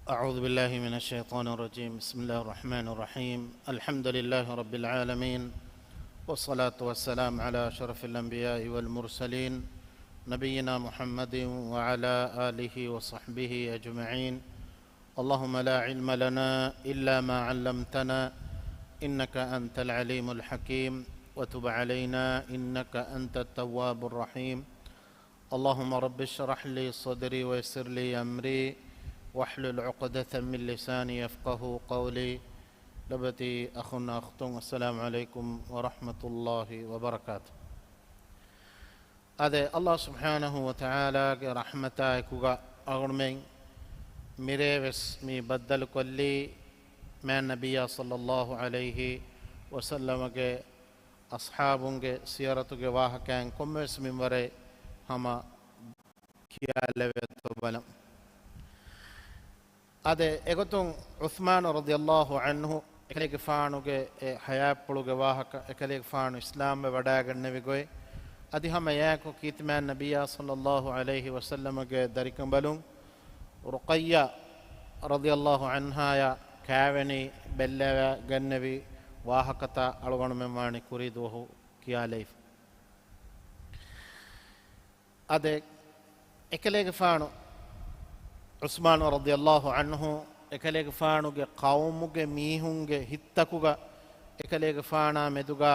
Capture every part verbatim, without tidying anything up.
أعوذ بالله من الشيطان الرجيم. بسم الله الرحمن الرحيم. الحمد لله رب العالمين، والصلاة والسلام على أشرف الأنبياء والمرسلين، نبينا محمد وعلى آله وصحبه أجمعين. اللهم لا علم لنا إلا ما علمتنا، إنك أنت العليم الحكيم، وتب علينا إنك أنت التواب الرحيم. اللهم رب اشرح لي صدري ويسر لي أمري واحلل عقدة من لساني يفقهوا قولي. ލޮބުވެތި އަޚުން އަޚްތުން، އައްސަލާމު ޢަލައިކުމް ވަރަޙްމަތުﷲި ވަބަރަކާތު. އާދެ، ﷲ ސުބްޙާނަހޫ ވަތަޢާލާގެ ރަޙްމަތާ އެކުގަ އަޅުގަނޑުމެން މިރޭވެސް މި ބައްދަލުކޮށްލީ މާތް ނަބިއްޔާ ޞައްލައްލާހު ޢަލައިހި ވަސައްލަމަގެ އަޞްޙާބުންގެ ސިޔަރަތުގެ ވާހަކައިން ކޮންމެވެސް މިންވަރެއް ހަމަ ކިޔާލެވޭތޯ ބަލަން. އާދެ، އެގޮތުން ޢުޘްމާނު ރަޟިޔައްލާހު ޢަންހު އެކަލޭގެފާނުގެ އެ ޙަޔާތްޕުޅުގެ ވާހަކަ، އެކަލޭގެފާނު އިސްލާމްވެ ވަޑައިގެންނެވި ގޮތް، އަދި ހަމަ އެއާއެކު ކީރިތި މާތް ނަބިއްޔާ ޞައްލައްލާހު ޢަލައިހި ވަސައްލަމަގެ ދަރިކަނބަލުން ރުޤައްޔާ ރަޟިޔައްލާހު ޢަންހާއާ ކާވެނި ބެއްލެވިގެންނެވި ވާހަކަތައް އަޅުގަނޑުމެން ވާނީ ކުރީ ދުވަހު ކިޔާލައިފަ. އާދެ، އެކަލޭގެފާނު ޢުޘްމާނު ރަޟިޔައްލާހު ޢަންހު އެކަލޭގެފާނުގެ ޤައުމުގެ މީހުންގެ ހިތްތަކުގަ އެކަލޭގެފާނާ މެދުގަ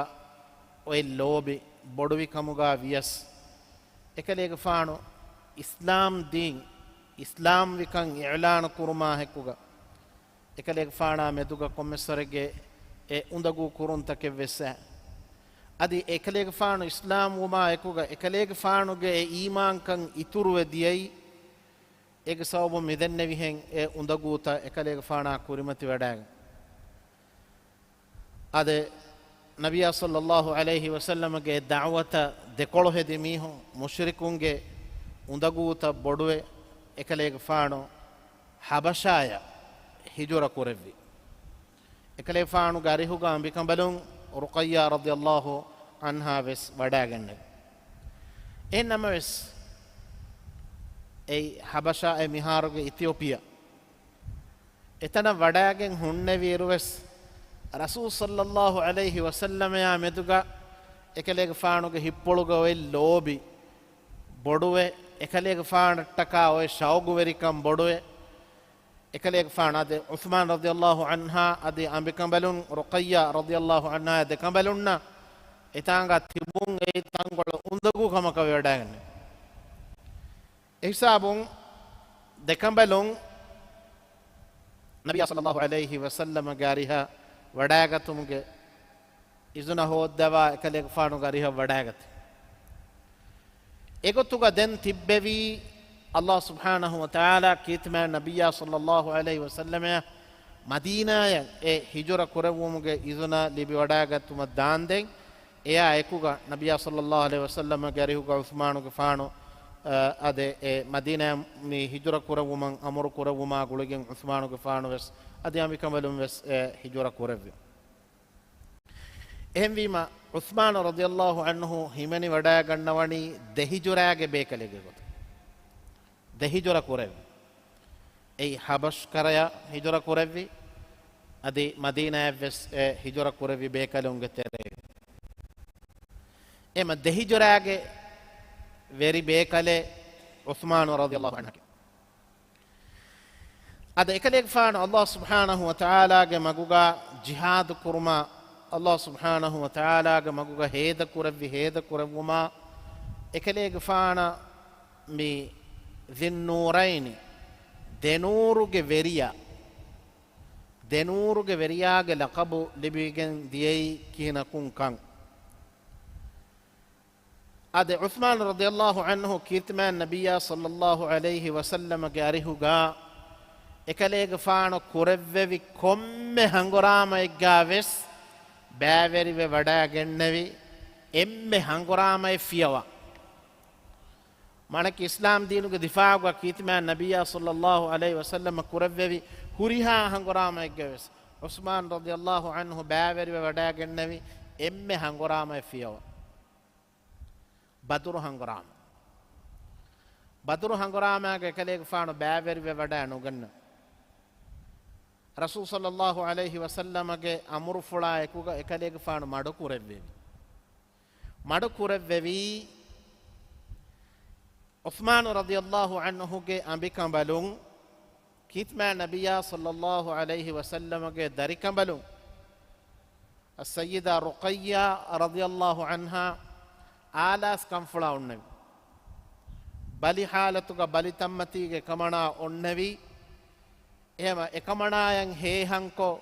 އޮތް ލޯބި ބޮޑުވިކަމުގަ ވިޔަސް، އެކަލޭގެފާނު އިސްލާމް ދީން، އިސްލާމްވިކަން އިޢްލާނު ކުރުމާ ހެއްކުގަ، އެކަލޭގެފާނާ މެދުގަ ކޮންމެސްވަރެއްގެ އެ އުނދަގޫ ކުރުންތަކެއް ވެއްސަ. އަދި އެކަލޭގެފާނު އިސްލާމް ވުމާ އެކުގަ އެކަލޭގެފާނުގެ އެ އީމާންކަން އިތުރުވެ ދިޔައީ، އޭގެ ސަބަބުން މިދެންނެވިހެން އެ އުނދަގޫތައް އެކަލޭގެފާނާ ކުރިމަތިވެވަޑައިގެން. އާދެ، ނަބިއްޔާ ޞައްލައްލާހު ޢަލައިހި ވަސައްލަމަގެ ދަޢުވަތަށް ދެކޮޅު ހެދި މީހުން، މުޝްރިކުންގެ އުނދަގޫތައް ބޮޑުވެ، އެކަލޭގެފާނު ޙަބަޝާޔަށް ހިޖުރަ ކުރެއްވި. އެކަލޭގެފާނުގެ އަރިހުގަ އަނބިކަނބަލުން ރުޤައްޔާ ރަޟިޔައްލާހު ޢަންހާ ވެސް ވަޑައިގެންނެވި. އެހެން ނަމަވެސް، އެއީ ޙަބަޝާ، އެ މިހާރުގެ އިތިއޮޕިއާ. އެތަނަށް ވަޑައިގެން ހުންނެވިއިރުވެސް، ރަސޫލު ޞައްލައްލާހު ޢަލައިހި ވަސައްލަމައާ މެދުގަ އެކަލޭގެފާނުގެ ހިތްޕުޅުގަ އޮތް ލޯބި ބޮޑުވެ، އެކަލޭގެފާނަށްޓަކާ އޮތް ޝައުގުވެރިކަން ބޮޑުވެ، އެކަލޭގެފާނު އަދި ޢުޘްމާނު ރަޟިޔައްލާހު ޢަންހާ އަދި އަނބިކަނބަލުން ރުޤައްޔާ ރަޟިޔައްލާހު ޢަންހާ ދެކަނބަލުންނަށް އެތާނގަ ތިބުން އެއީ ތަންކޮޅެއް އުނދަގޫ ކަމަކަށް ވެވަޑައިގެންނެވި. އެހިސާބުން ދެކަނބަލުން ނަބިއްޔާ ޞައްލައްލާހު ޢަލައިހި ވަސައްލަމަގެ އަރިހަށް ވަޑައިގަތުމުގެ އިޒުނަ ހޯއްދަވާ އެކަލޭގެފާނުގެ އަރިހަށް ވަޑައިގަތީ. އެގޮތުގަ ދެން ތިއްބެވީ، ﷲ ސުބްޙާނަހޫ ވަތަޢާލާ ކީރިތި މާތް ނަބިއްޔާ ޞައްލައްލާހު ޢަލައިހި ވަސައްލަމައަށް މަދީނާޔަށް އެ ހިޖުރަ ކުރެއްވުމުގެ އިޒުނަ ލިބި ވަޑައިގަތުމަށް ދާންދެން، އެއާ އެކުގަ ނަބިއްޔާ ޞައްލައްލާހު ޢަލައިހި ވަސައްލަމަގެ އަރިހުގަ ޢުޘްމާނުގެފާނު، އަ، އަދެ އެ މަދީނާ މި ހިޖުރަ ކުރެއްވުމަށް އަމުރު ކުރެއްވުމާ ގުޅިގެން ޢުޘްމާނުގެފާނު ވެސް އަދި އަނބިކަނބަލުން ވެސް އެ ހިޖުރަ ކުރެއްވި. އެހެންވީމަ، ޢުޘްމާނު ރަޟިޔައްލާހު ޢަންހު ހިމެނިވަޑައިގަންނަވަނީ ދެ ހިޖުރާގެ ބޭކަލެއްގެ ގޮތުން. ދެ ހިޖުރަ ކުރެއްވި. އެއީ ޙަބަޝް ކަރަޔަށް ހިޖުރަ ކުރެއްވި، އަދި މަދީނާޔަށްވެސް އެ ހިޖުރަ ކުރެއްވި ބޭކަލުންގެ ތެރެއިން. އެމަ ދެ ހިޖުރާގެ ވެރި ބޭކަލެއް ޢުޘްމާނު ރަޟިޔައްލާހު ޢަންހަކީ. އަދި އެކަލޭގެފާނު ﷲ ސުބްޙާނަހޫ ވަތަޢާލާގެ މަގުގަ ޖިހާދު ކުރުމަށް، ﷲ ސުބްޙާނަހޫ ވަތަޢާލާގެ މަގުގަ ހޭދަ ކުރެއްވި، ހޭދަ ކުރެއްވުމަށް އެކަލޭގެފާނަށް މި ޛިންނޫރައިނި، ދެނޫރުގެ ވެރިޔާ، ދެނޫރުގެ ވެރިޔާގެ ލަޤަބު ލިބިގެން ދިޔައީ ކިހިނަކުން ކަން. އަދި ޢުޘްމާނު ރަޟިޔައްލާހު ޢަންހު ކީރިތި މާތް ނަބިއްޔާ ޞައްލައްލާހު ޢަލައިހި ވަސައްލަމަގެ އަރިހުގަ އެކަލޭގެފާނު ކުރެއްވެވި ކޮންމެ ހަނގުރާމައެއްގަ ވެސް ބައިވެރިވެ ވަޑައިގެންނެވި އެންމެ ހަނގުރާމައެއް ފިޔަވާ. މާނައަކީ އިސްލާމް ދީނުގެ ދިފާޢުގަ ކީރިތި މާތް ނަބިއްޔާ ޞައްލައްލާހު ޢަލައިހި ވަސައްލަމަ ކުރެއްވެވި ހުރިހާ ހަނގުރާމައެއްގަ ވެސް ޢުޘްމާނު ރަޟިޔައްލާހު ޢަންހު ބައިވެރިވެ ވަޑައިގެންނެވި އެންމެ ހަނގުރާމައެއް ފިޔަވާ. ބަދުރު ހަނގުރާމަ. ބަދުރު ހަނގުރާމައިގަ އެކަލޭގެފާނު ބައިވެރިވެ ވަޑައި ނުގަންނަ. ރަސޫލު ޞައްލައްލާހު ޢަލައިހި ވަސައްލަމަގެ އަމުރުފުޅާ އެކުގަ އެކަލޭގެފާނު މަޑުކުރެއްވެވި. މަޑުކުރެއްވެވީ، ޢުޘްމާނު ރަޟިޔައްލާހު ޢަންހުގެ އަނބިކަނބަލުން، ކީރިތިމާ ނަބިއްޔާ ޞައްލައްލާހު ޢަލައިހި ވަސައްލަމަގެ ދަރިކަނބަލުން، އައްސައްޔިދާ ރުޤައްޔާ ރަޟިޔައްލާހު ޢަންހާ އާލާސް ކަންފުޅާ އޮންނެވި. ބަލި ޙާލަތުގަ ބަލި ތައްމަތީގަ އެކަމަނާ އޮންނެވި. އެހެމަ އެކަމަނާޔަށް ހޭހަންކޮށް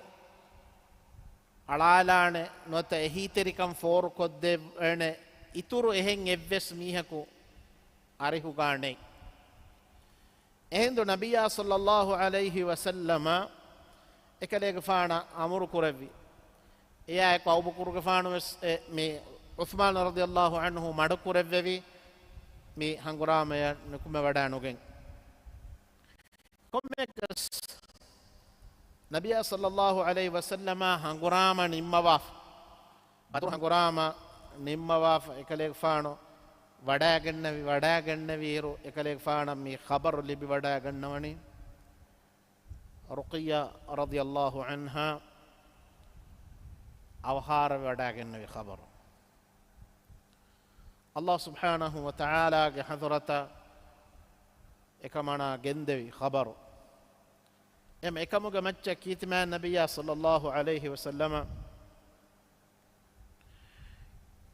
އަޅާލާނެ ނުވަތަ އެހީތެރިކަން ފޯރުކޮށްދެވޭނެ އިތުރު އެހެން އެއްވެސް މީހަކު އަރިހުގާ ނެތް. އެހިނދު ނަބިއްޔާ ޞައްލައްލާހު ޢަލައިހި ވަސައްލަމަ އެކަލޭގެފާނަށް އަމުރު ކުރެއްވި. އެއާއެކު އަބޫބަކުރުގެފާނު ވެސް އެ މި ޢުޘްމާނު ރަޟިޔައްލާހު ޢަންހު މަޑުކުރެއްވެވި، މި ހަނގުރާމަޔަށް ނުކުމެވަޑައިނުގެން. ކޮންމެއަކަސް ނަބިއްޔާ ޞައްލައްލާހު ޢަލައިހި ވަސައްލަމަ ހަނގުރާމަ ނިންމަވާފަ، ބަދުރު ހަނގުރާމަ ނިންމަވާފަ އެކަލޭގެފާނު ވަޑައިގެންނެވި، ވަޑައިގެންނެވިއިރު އެކަލޭގެފާނަށް މި ޚަބަރު ލިބިވަޑައިގަންނަވަނީ ރުޤިއްޔާ ރަޟިޔައްލާހު ޢަންހާ އަވަހާރަވެވަޑައިގެންނެވި ޚަބަރު. ﷲ ސުބްޙާނަހު ވަތަޢާލާގެ ޙަޟްރަތަށް އެކަމަނާ ގެންދެވި ޚަބަރު. އެމަ އެކަމުގެ މައްޗަށް ކީރިތިމާ ނަބިއްޔާ ޞައްލައްލާހު ޢަލައިހި ވަސައްލަމަ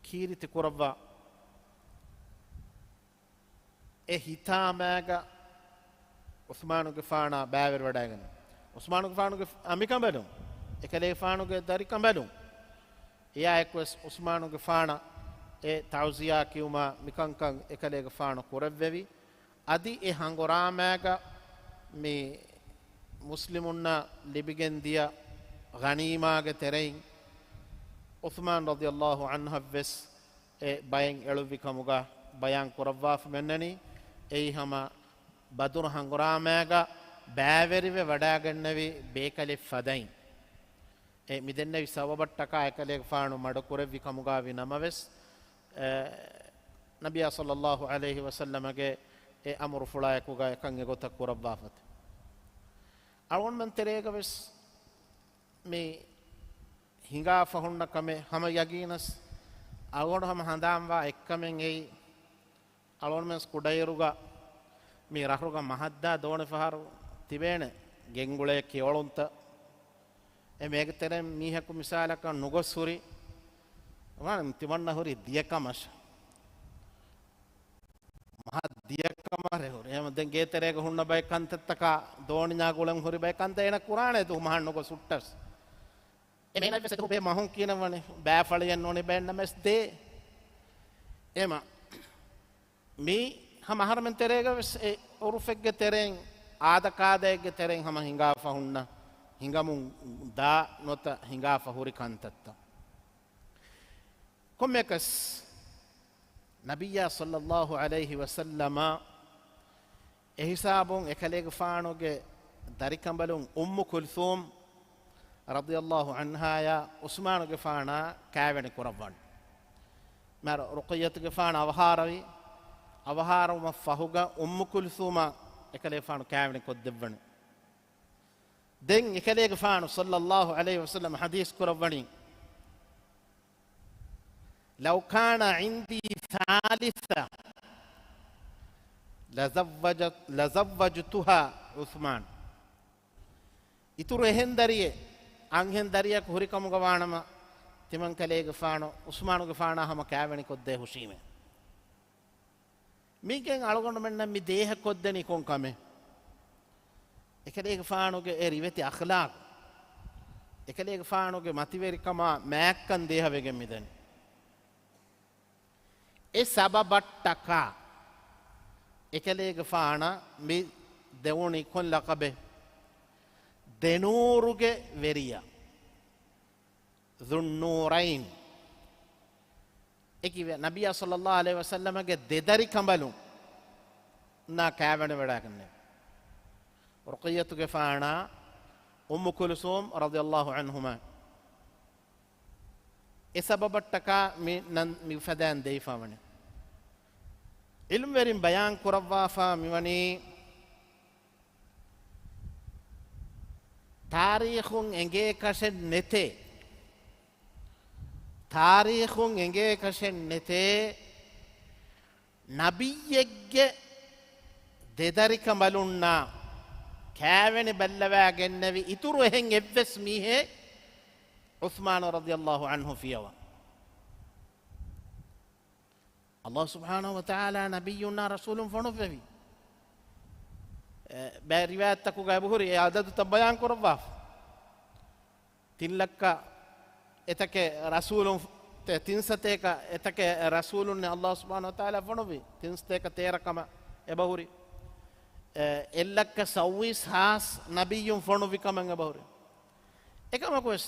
ކީރިތި ކުރައްވާ އެ ހިތާމައިގަ ޢުޘްމާނުގެފާނާ ބައިވެރިވަޑައިގެން، ޢުޘްމާނުގެފާނުގެ އަނބިކަނބަލުން، އެކަލޭގެފާނުގެ ދަރިކަނބަލުން، އެއާއެކުވެސް ޢުޘްމާނުގެފާނަށް އެ ތަޢުޒިޔާ ކިޔުމާ މިކަންކަން އެކަލޭގެފާނު ކުރެއްވެވި. އަދި އެ ހަނގުރާމައިގަ މި މުސްލިމުންނަށް ލިބިގެން ދިޔަ ޣަނީމާގެ ތެރެއިން ޢުޘްމާން ރަޟިޔައްލާހު ޢަންހަށްވެސް އެ ބައެއް އެޅުއްވި ކަމުގަ ބަޔާން ކުރައްވާފަ މެންނަނީ. އެއީ ހަމަ ބަދުރު ހަނގުރާމައިގަ ބައިވެރިވެ ވަޑައިގެންނެވި ބޭކަލެއް ފަދައިން. އެ މިދެންނެވި ސަބަބަށްޓަކާ އެކަލޭގެފާނު މަޑުކުރެއްވި ކަމުގަ ވި ނަމަވެސް، އެ، ނަބިއްޔާ ޞައްލައްލާހު ޢަލައިހި ވަސައްލަމަގެ އެ އަމުރުފުޅާއެކުގަ އެކަން އެގޮތަށް ކުރައްވާފަތި. އަޅުގަނޑުމެން ތެރޭގަވެސް މި ހިނގާފަ ހުންނަ ކަމެއް ހަމަ ޔަގީނަސް އަޅުގަނޑު ހަމަ ހަނދާންވާ އެއްކަމެއް އެއީ، އަޅުގަނޑުމެން ކުޑައިރުގަ މި ރަށުގަ މަހަށްދާ ދޯނި ފަހަރު ތިބޭނެ ގެންގުޅޭ ކެޔޮޅުންތައް. އެ މޭގެ ތެރެއިން މީހަކު މިސާލަކަށް ނުގޮސް ހުރި، ވާނެ ތިމަންނަ ހުރި ދިޔަކަމަށް. މަހަށް ދިޔަކަމަށް ރޭ ހުރި. އެހެން ދެން ގޭތެރޭގަ ހުންނަ ބައެއް ކަންތައްތަކާ ދޯނިންޏާ ގުޅެން ހުރި ބައެއް ކަންތައް އޭނަ ކުރާނެ ދު މަހަށް ނުގޮސް ހުއްޓަސް. އެ މޭނަ ވެސް އެތަކު ބޭ މަހުން ކިޔަންވަނީ ބައިފަޅިއެއް ނޫނީ ބޭންނަމެސް ދޭ. އެމަ މީ ހަމަ އަހަރުމެން ތެރޭގަ ވެސް އެ ޢުރުފެއްގެ ތެރެއިން، އާދަކާދައެއްގެ ތެރެއިން ހަމަ ހިނގާފަ ހުންނަ، ހިނގަމުން ދާ ނުވަތަ ހިނގާފަ ހުރި ކަންތައްތައް. ކޮންމެއަކަސް ނަބިއްޔާ ޞައްލައްލާހު ޢަލައިހި ވަސައްލަމަ އެހިސާބުން އެކަލޭގެފާނުގެ ދަރިކަނބަލުން އުއްމު ކުލްސޫމް ރަޟިޔައްލާހު ޢަންހާޔާ ޢުސްމާނުގެފާނާ ކާވެނި ކުރައްވަން. މާރު ރުޤިއްޔަތުގެފާނު އަވަހާރަވި، އަވަހާރަވުމަށް ފަހުގަ އުއްމު ކުލްސޫމަށް އެކަލޭގެފާނު ކާވެނި ކޮށްދެއްވަނީ. ދެން އެކަލޭގެފާނު ޞައްލައްލާހު ޢަލައިހި ވަސައްލަމަ ޙަދީޘް ކުރައްވަނީ، "لو كان عندي ثالثة لزوجت، لزوجتها عثمان." އިތުރު އެހެން ދަރިއެއް، އަންހެން ދަރިއަކު ހުރިކަމުގަ ވާނަމަ، ތިމަންކަލޭގެފާނު ޢުސްމާނުގެފާނާ ހަމަ ކާވެނިކޮށްދޭ ހުށީމޭ. މީގެން އަޅުގަނޑުމެންނަށް މި ދޭހަ ކޮށްދެނީ ކޮން ކަމެއް؟ އެކަލޭގެފާނުގެ އެ ރިވެތި އަޚްލާޤު، އެކަލޭގެފާނުގެ މަތިވެރިކަމާ މާތްކަން ދޭހަވެގެން މިދަނީ. އެ ސަބަބަށްޓަކާ އެކަލޭގެފާނަށް މި ދެވުނީ ކޮން ލަޤަބެއް؟ ދެނޫރުގެ ވެރިޔާ. ޛުންނޫރައިން. އެކި ނަބިއްޔާ ޞައްލައްލާހު ޢަލައިހި ވަސައްލަމަގެ ދެދަރި ކަނބަލުން ނާ ކާވެނި ވަޑައިގެންނެވި. ރުޤިއްޔަތުގެފާނާ އުއްމު ކުލްސޫމް ރަޟިޔައްލާހު ޢަންހުމާ. އެ ސަބަބަށްޓަކާ މި ނަން މި އުފަދައިން ދެވިފަ ވަނީ. ޢިލްމުވެރިން ބަޔާން ކުރައްވާފާ މިވަނީ، ތާރީޚުން އެނގޭކަށެއް ނެތޭ. ތާރީޚުން އެނގޭކަށެއް ނެތޭ. ނަބިއްޔެއްގެ ދެދަރިކަނބަލުންނާ ކާވެނި ބައްލަވާގެންނެވި އިތުރު އެހެން އެއްވެސް މީހެއް ޢުޘްމާނު ރަޟިޔަﷲ ޢަންހު ފިޔަވަން. ﷲ ސުބްޙާނަހޫ ވަތަޢާލާ ނަބިއްޔުންނާ ރަސޫލުން ފޮނުއްވެވި. އެ، ބައެއް ރިވާޔަތްތަކުގަ އެބަހުރި އެ ޢަދަދުތައް ބަޔާން ކުރައްވާފަ. ތިން ލައްކަ އެތަކެއް ރަސޫލުން، ތި-، ތިން ސަތޭކަ އެތަކެއް ރަސޫލުންނެއް ﷲ ސުބްޙާނަހޫ ވަތަޢާލާ ފޮނުއްވި. ތިން ސަތޭކަ ތޭރަ ކަމަށް އެބަހުރި. އެ، އެއް ލައްކަ ސައުވީސް ހާސް ނަބިއްޔުން ފޮނުއްވި ކަމަށް އެބަހުރި. އެކަމަކުވެސް،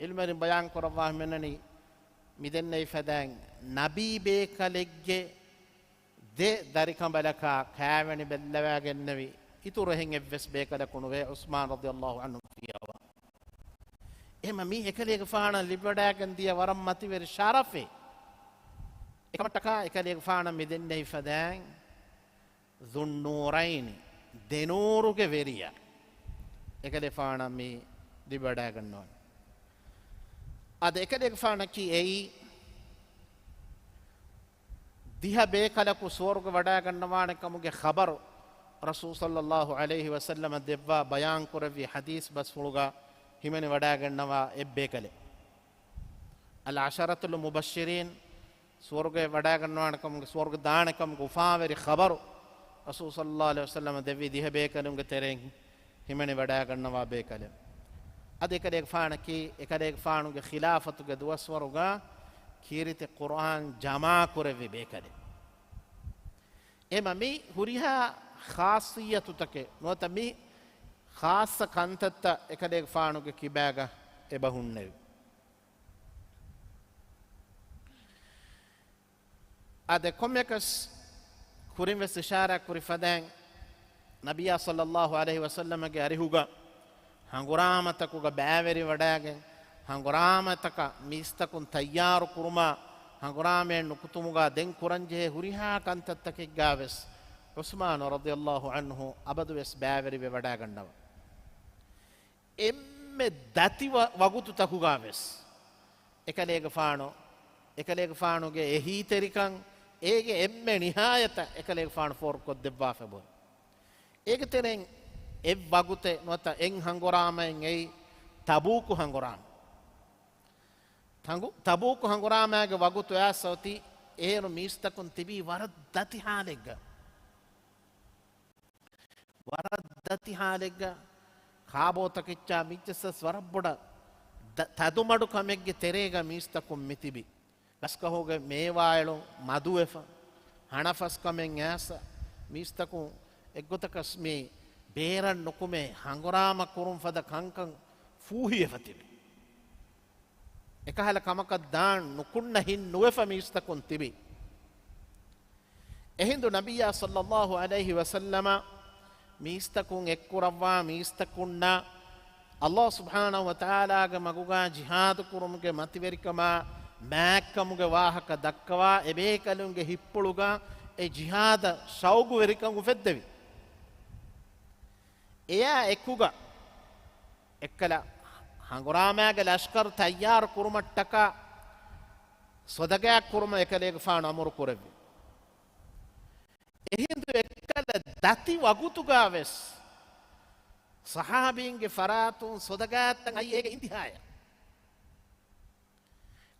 ޢިލްމުވެރިން ބަޔާން ކުރައްވާ ހިމެނެނީ، މިދެންނެވި ފަދައިން ނަބީ ބޭކަލެއްގެ ދެ ދަރިކަނބަލަކާ ކާވެނި ބައްލަވާގެންނެވި އިތުރު އެހެން އެއްވެސް ބޭކަލަކު ނުވޭ ޢުޘްމާނު ރަޟިޔަﷲ ޢަންހު ފިޔަވަން. އެހެންމަ މީ އެކަލޭގެފާނަށް ލިބިވަޑައިގެން ދިޔަ ވަރަށް މަތިވެރި ޝަރަފެއް. އެކަމަށްޓަކާ އެކަލޭގެފާނަށް މިދެންނެވި ފަދައިން ޛުއްނޫރައިނި، ދެނޫރުގެ ވެރިޔާ، އެކަލޭފާނަށް މި ލިބިވަޑައިގަންނަވަން. އަދި އެކަލޭގެފާނަކީ އެއީ ދިހަ ބޭކަލަކު ސުވަރުގެ ވަޑައިގަންނަވާނެ ކަމުގެ ޚަބަރު ރަސޫލު ޞައްލަﷲ ޢަލައިހި ވަސައްލަމަ ދެއްވާ ބަޔާން ކުރެއްވި ޙަދީޘް ބަސްފުޅުގަ ހިމެނި ވަޑައިގަންނަވާ އެއްބޭކަލެއް. އަލްޢަޝަރަތުލް މުބައްޝިރީން، ސުވަރުގެ ވަޑައިގަންނަވާނެ ކަމުގެ، ސުވަރުގެ ދާނެ ކަމުގެ އުފާވެރި ޚަބަރު ރަސޫލު ޞައްލަﷲ ޢަލައިހި ވަސައްލަމަ ދެއްވި ދިހަ ބޭކަލުންގެ ތެރެއިން ހިމެނި ވަޑައިގަންނަވާ ބޭކަލެއް. އަދި އެކަލޭގެފާނަކީ، އެކަލޭގެފާނުގެ ޚިލާފަތުގެ ދުވަސްވަރުގަ ކީރިތި ޤުރްއާން ޖަމާކުރެއްވި ބޭކަލެއް. އެމަ މި ހުރިހާ ޚާއްޞިއްޔަތުތަކެއް ނުވަތަ މި ޚާއްޞަ ކަންތައްތައް އެކަލޭގެފާނުގެ ކިބާގަ އެބަ ހުންނެވި. އާދެ، ކޮންމެއަކަސް ކުރިން ވެސް އިޝާރާތް ކުރި ފަދައިން، ނަބިއްޔާ ޞައްލަﷲ ޢަލައިހި ވަސައްލަމަގެ އަރިހުގަ ހަނގުރާމަތަކުގަ ބައިވެރިވަޑައިގެން، ހަނގުރާމަތަކަށް މީސްތަކުން ތައްޔާރު ކުރުމާ، ހަނގުރާމައެއް ނުކުތުމުގަ ދެން ކުރަންޖެހޭ ހުރިހާ ކަންތައްތަކެއްގަ ވެސް ޢުޘްމާނު ރަޟިޔަﷲ ޢަންހު އަބަދުވެސް ބައިވެރިވެ ވަޑައިގަންނަވަ. އެންމެ ދަތި ވަ-، ވަގުތުތަކުގަ ވެސް އެކަލޭގެފާނު، އެކަލޭގެފާނުގެ އެހީތެރިކަން، އޭގެ އެންމެ ނިހާޔަތަށް އެކަލޭގެފާނު ފޯރުކޮށްދެއްވާފަ އެބަހުރި. އޭގެ ތެރެއިން އެއް ވަގުތެއް ނުވަތަ އެއް ހަނގުރާމައެއް އެއީ ތަބޫކު ހަނގުރާމަ. ތަނގު-، ތަބޫކު ހަނގުރާމައިގެ ވަގުތު އައިސް އޮތީ އޭރު މީސްތަކުން ތިބީ ވަރަށް ދަތި ހާލެއްގަ. ވަރަށް ދަތި ހާލެއްގަ، ކާބޯތަކެއްޗާ މިއްޗަސް ވަރަށް ބޮޑަށް ދަ-، ތަދުމަޑު ކަމެއްގެ ތެރޭގަ މީސްތަކުން މިތިބި. ގަސްގަހުގެ މޭވާއެޅުން މަދުވެފަ، ހަނަފަސްކަމެއް އައިސް، މީސްތަކުން އެއްގޮތަކަސް މި ބޭރަށް ނުކުމެ ހަނގުރާމަ ކުރުން ފަދަ ކަންކަން ފޫހިވެފަ ތިބި. އެކަހަލަ ކަމަކަށް ދާން ނުކުންނަ ހިތް ނުވެފަ މީސްތަކުން ތިބި. އެހިނދު ނަބިއްޔާ ޞައްލަﷲ ޢަލައިހި ވަސައްލަމަ މީސްތަކުން އެއްކުރައްވާ މީސްތަކުންނަށް ﷲ ސުބްޙާނަހޫ ވަތަޢާލާގެ މަގުގަ ޖިހާދު ކުރުމުގެ މަތިވެރިކަމާ މާތްކަމުގެ ވާހަކަ ދައްކަވާ، އެބޭކަލުންގެ ހިތްޕުޅުގަ އެ ޖިހާދަށް ޝައުގުވެރިކަން އުފެއްދެވި. އެއާ އެކުގަ އެއްކަލަ ހަނގުރާމައިގެ ލަޝްކަރު ތައްޔާރު ކުރުމަށްޓަކާ ސޮދަގާތް ކުރުމަށް އެކަލޭގެފާނު އަމުރު ކުރެއްވި. އެހިނދު އެއްކަލަ ދަތި ވަގުތުގަ ވެސް ޞަޙާބީންގެ ފަރާތުން ސޮދަގާތްތައް އައީ އޭގެ އިންތިހާޔަށް.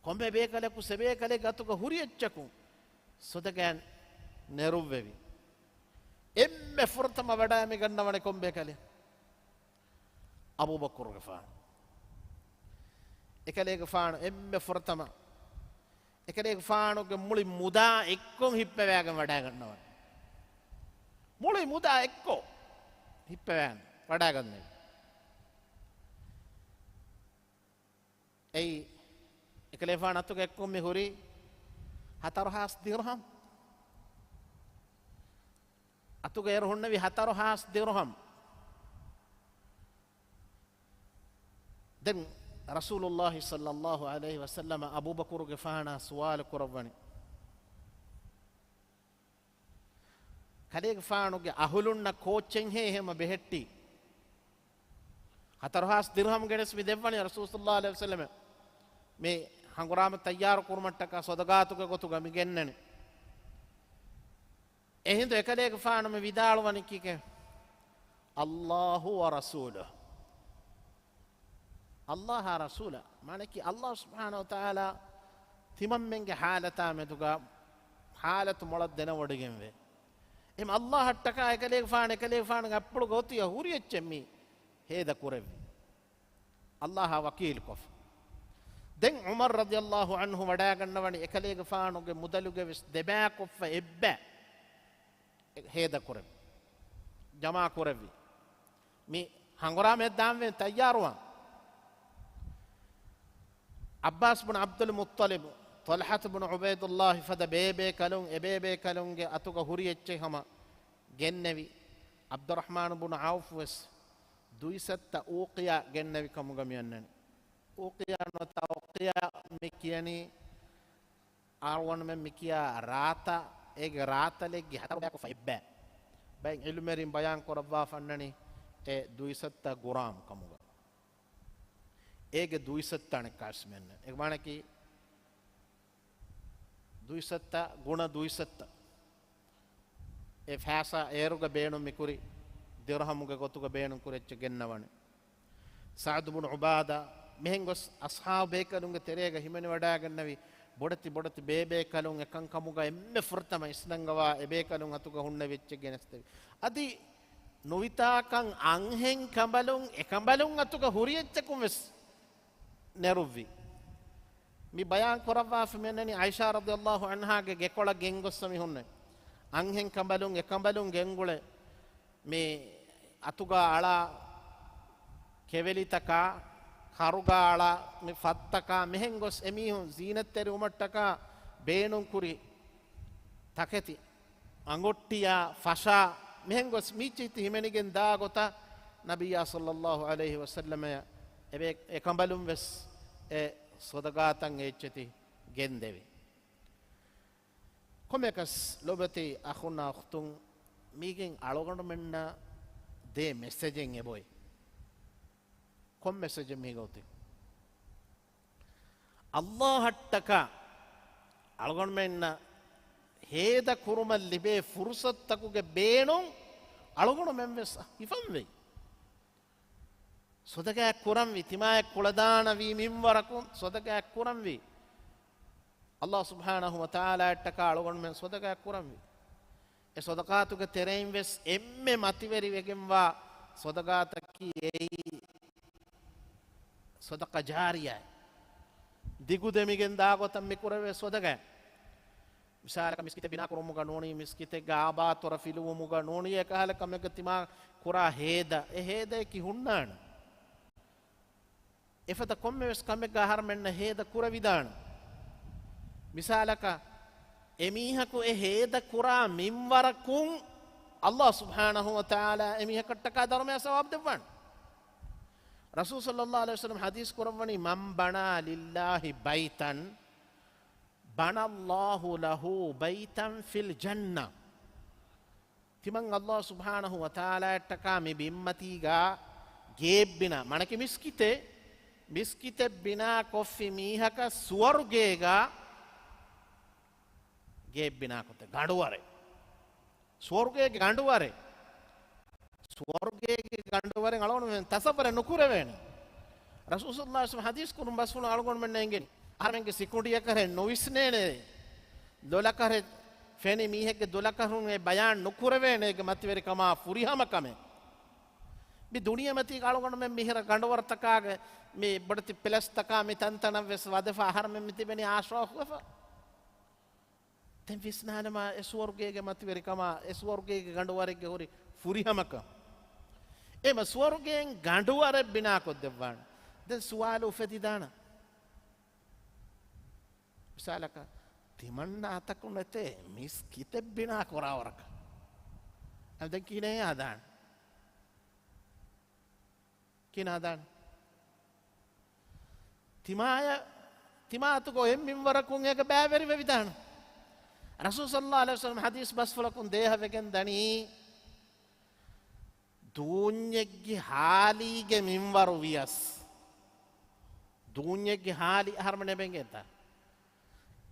ކޮންމެ ބޭކަލަކު ސެބޭކަލެއްގެ އަތުގަ ހުރި އެއްޗަކުން ސޮދަގާތް ނެރުއްވެވި. އެންމެ ފުރަތަމަ ވަޑައިގަންނަވަނީ ކޮން ބޭކަލެއް؟ އަބޫބަކުރުގެފާނު. އެކަލޭގެފާނު އެންމެ ފުރަތަމަ، އެކަލޭގެފާނުގެ މުޅި މުދާ އެއްކޮށް ހިއްޕަވައިގެން ވަޑައިގަންނަވަން. މުޅި މުދާ އެއްކޮށް ހިއްޕަވައިގެން ވަޑައިގަންނަވަން. އެއީ، އެކަލޭގެފާނު އަތުގަ އެއްކޮށް މި ހުރީ ހަތަރު ހާސް ދިރުހަމް. އަތުގަ އޭރު ހުންނެވި ހަތަރު ހާސް ދިރުހަމް. ދެން ރަސޫލުﷲ ޞައްލަﷲ ޢަލައިހި ވަސައްލަމަ އަބޫބަކުރުގެފާނާ ސުވާލު ކުރައްވަނީ، ކަލޭގެފާނުގެ އަހުލުންނަށް ކޯއްޗެއްހޭ އެހެންމަ ބެހެއްޓީ؟ ހަތަރު ހާސް ދިރްހަމް ގެނެސް މި ދެއްވަނީ ރަސޫލު ޞައްލައްލާހު ޢަލައިހި ވަސައްލަމަ މި ހަނގުރާމަ ތައްޔާރު ކުރުމަށްޓަކާ ޞަދަޤާތުގެ ގޮތުގަ މި ގެންނަނީ. އެހިނދު އެކަލޭގެފާނު މި ވިދާޅުވަނީ ކީކޭ؟ ﷲ ވަރަސޫލު. ﷲ އާ ރަސޫލާ. މާނައަކީ ﷲ ސުބްޙާނަހޫ ވަތަޢާލާ ތިމަންމެންގެ ޙާލަތާ މެދުގަ ޙާލަތު މޮޅަށް ދެނެވޮޑިގެންވޭ. އެހެން ﷲ އަށްޓަކާ އެކަލޭގެފާނު، އެކަލޭގެފާނުގެ އަތްޕުޅުގަ އޮތީ ހުރި އެއްޗެއް މި ހޭދަ ކުރެއްވި. ﷲ އާ ވަކީލުކޮށް. ދެން ޢުމަރު ރަޟިޔަﷲ ޢަންހު ވަޑައިގަންނަވަނީ އެކަލޭގެފާނުގެ މުދަލުގެ ވެސް ދެބައިކޮށްފަ އެއްބައި ހޭދަ ކުރެއްވި. ޖަމާ ކުރެއްވި. މި ހަނގުރާމައަށް ދާންވެ ތައްޔާރުވާން. ޢައްބާސް ބުން ޢަބްދުލް މުއްޠަލިބު، ޠަލްޙަތު ބުން ޢުބައިދުﷲ ފަދަ ބޭބޭކަލުން، އެބޭބޭކަލުންގެ އަތުގަ ހުރި އެއްޗެއް ހަމަ ގެންނެވި. ޢަބްދުއްރަޙްމާނު ބުން ޢައުފު ވެސް ދުއިސައްތަ އޫޤިޔާ ގެންނެވި ކަމުގަ މި އަންނަނީ. އޫޤިޔާ ނުވަތަ އުޤިޔާ މި ކިޔަނީ އަޅުގަނޑުމެން މި ކިޔާ ރާތަ، އޭގެ ރާތަލެއްގެ ހަތަރު ބަޔަކު ފައިބައި. ބައެއް ޢިލްމުވެރިން ބަޔާން ކުރައްވާފަ އަންނަނީ އެ ދުއިސައްތަ ގުރާމް ކަމުގަ. އޭގެ ދުއިސައްތަ އަނެއްކާސް މެންނަ. އެ މާނަކީ ދުއިސައްތަ ގުނަ ދުއިސައްތަ. އެ ފައިސާ އޭރުގަ ބޭނުން މިކުރި ދިރްހަމުގެ ގޮތުގަ ބޭނުން ކުރި އެއްޗެއް ގެންނަވަނެ. ސަޢުދު ބުނު ޢުބާދާ މިހެން ގޮސް އަޞްޙާބު ބޭކަލުންގެ ތެރޭގަ ހިމެނިވަޑައިގެންނެވި ބޮޑެތި ބޮޑެތި ބޭބޭކަލުން އެކަންކަމުގަ އެންމެ ފުރަތަމަ އިސްނަންގަވާ އެބޭކަލުން އަތުގަ ހުންނެވި އެއްޗެއް ގެނެސްދެވި. އަދި ނުވިތާކަން އަންހެން ކަނބަލުން އެކަނބަލުން އަތުގަ ހުރި އެއްޗަކުން ވެސް ނެރުއްވި. މި ބަޔާން ކުރައްވާފަ މިއަންނަނީ ޢާއިޝާ ރަޟިޔަﷲ ޢަންހާގެ ގެކޮޅަށް ގެންގޮއްސަ މި ހުންނެވި. އަންހެން ކަނބަލުން އެކަނބަލުން ގެންގުޅެ މި އަތުގަ އަޅާ ކެވެލިތަކާ، ކަރުގަ އަޅާ މި ފަށްތަކާ މިހެން ގޮސް އެމީހުން ޒީނަތްތެރިވުމަށްޓަކާ ބޭނުންކުރި ތަކެތި، އަނގޮއްޓިއާ، ފަށާ މިހެން ގޮސް މީއްޗެތި ހިމެނިގެން ދާ ގޮތަށް ނަބިއްޔާ ޞައްލައްލާހު ޢަލައިހި ވަސައްލަމަޔަށް އެބޭ-، އެކަނބަލުން ވެސް އެ ޞަދަޤާތަށް އެއްޗެތި ގެންދެވި. ކޮންމެއަކަސް ލޮބުވެތި އަޚުންނާ އުޚްތުން، މީގެން އަޅުގަނޑުމެންނަށް ދޭ މެސެޖެއް އެބޮތް. ކޮން މެސެޖެއް މީގަ އޮތީ؟ ﷲ އަށްޓަކާ އަޅުގަނޑުމެންނަށް ހޭދަ ކުރުމަށް ލިބޭ ފުރުޞަތުތަކުގެ ބޭނުން އަޅުގަނޑުމެން ވެސް ހިފަންވީ. ޞަދަޤާތް ކުރަންވީ، ތިމާޔަށް ކުޅަދާނަވީ މިންވަރަކުން ޞަދަޤާތް ކުރަންވީ. ﷲ ސުބްޙާނަހޫ ވަތަޢާލާއަށްޓަކާ އަޅުގަނޑުމެން ޞަދަޤާތް ކުރަންވީ. އެ ޞަދަޤާތުގެ ތެރެއިން ވެސް އެންމެ މަތިވެރިވެގެންވާ ޞަދަޤާތަކީ އެއީ ޞަދަޤާ ޖާރިޔާ. ދިގުދެމިގެން ދާ ގޮތަށް މި ކުރެވޭ ޞަދަޤާތް. މިސާލަކަށް މިސްކިތެއް ބިނާ ކުރުމުގަ ނޫނީ، މިސްކިތެއްގެ އާބާތުރަ ފިލުވުމުގަ ނޫނީ، އެކަހަލަ ކަމެއްގަ ތިމާ ކުރާ ހޭދަ، އެ ހޭދަޔަކީ ހުންނާނެ. އެފަދަ ކޮންމެވެސް ކަމެއްގަ އަހަރުމެންނަށް ހޭދަ ކުރެވިދާނެ. މިސާލަކަށް، އެމީހަކު އެ ހޭދަ ކުރާ މިންވަރަކުން ﷲ ސުބްޙާނަހޫ ވަތަޢާލާ އެމީހަކަށްޓަކާ ދަރުމަޔާ ސަވާބު ދެއްވާނެ. ރަސޫލު ޞައްލައްލާހު ޢަލައިހި ވަސައްލަމަ ޙަދީޘް ކުރައްވަނީ، "من بنى لله بيتا بنى الله له بيتا في الجنة." ތިމަން ﷲ ސުބްޙާނަހޫ ވަތަޢާލާއަށްޓަކާ މި ބިންމަތީގަ ގޭއް ބިނާ، މާނައަކީ މިސްކިތެއް، މިސްކިތެއް ބިނާ ކޮށްފި މީހަކަށް ސުވަރުގޭގަ ގޭއް ބިނާކޮށްދޭ، ގަނޑުވަރެއް. ސުވަރުގޭގެ ގަނޑުވަރެއް. ސުވަރުގޭގެ ގަނޑުވަރެއް އަޅުގަނޑުމެން ތަޞައްވަރެއް ނުކުރެވޭނެ. ރަސޫލު ޞައްލައްލާހު ޢަލައިހި ވަސައްލަމަ ޙަދީޘް ކުރުން ބަސްފުޅު އަޅުގަނޑުމެންނަށް އެނގެނީ. އަހަރެންގެ ސިކުނޑިއަކަށް ނުވިސްނޭނެ. ލޮލަކަށް ފެނި މީހެއްގެ ދޮލަކަށް އެ ބަޔާން ނުކުރެވޭނެ އޭގެ މަތިވެރިކަމާ ފުރިހަމަ ކަމެއް. މި ދުނިޔެމަތީގަ އަޅުގަނޑުމެން މިހިރަ ގަނޑުވަރުތަކާގެ މި ބޮޑެތި ޕެލަސްތަކާ މި ތަންތަނަށް ވެސް ވަދެފަ އަހަރެމެން މި ތިބެނީ އާޝޯކް ވެފަ. ދެން ވިސްނާލަމާ އެ ސުވަރުގޭގެ މަތިވެރިކަމާ، އެ ސުވަރުގޭގެ ގަނޑުވަރެއްގެ ހުރި ފުރިހަމަކަން. އެމަ ސުވަރުގޭން ގަނޑުވަރެއް ބިނާކޮށްދެއްވާނެ. ދެން ސުވާލު އުފެދިދާނެ. މިސާލަކަށް، ތިމަންނަ އަތަކު ނެތޭ މިސްކިތެއް ބިނާ ކުރާވަރަކަށް. އަދި ދެން ކިހިނެއް ހަދާނެ؟ ކިހިނެއް ހަދާނެ؟ ތިމާޔަށް، ތިމާ އަތުގަ އޮތް މިންވަރަކުން އޭގަ ބައިވެރިވެވިދާނެ. ރަސޫލު ޞައްލައްލާހު ޢަލައިހި ވަސައްލަމަ ޙަދީޘް ބަސްފުޅަކުން ދޭހަވެގެން ދަނީ، ދޫންޏެއްގެ ހާލީގެ މިންވަރު ވިޔަސް، ދޫންޏެއްގެ ހާލި އަހަރުމެން އެބައިނގޭތަ؟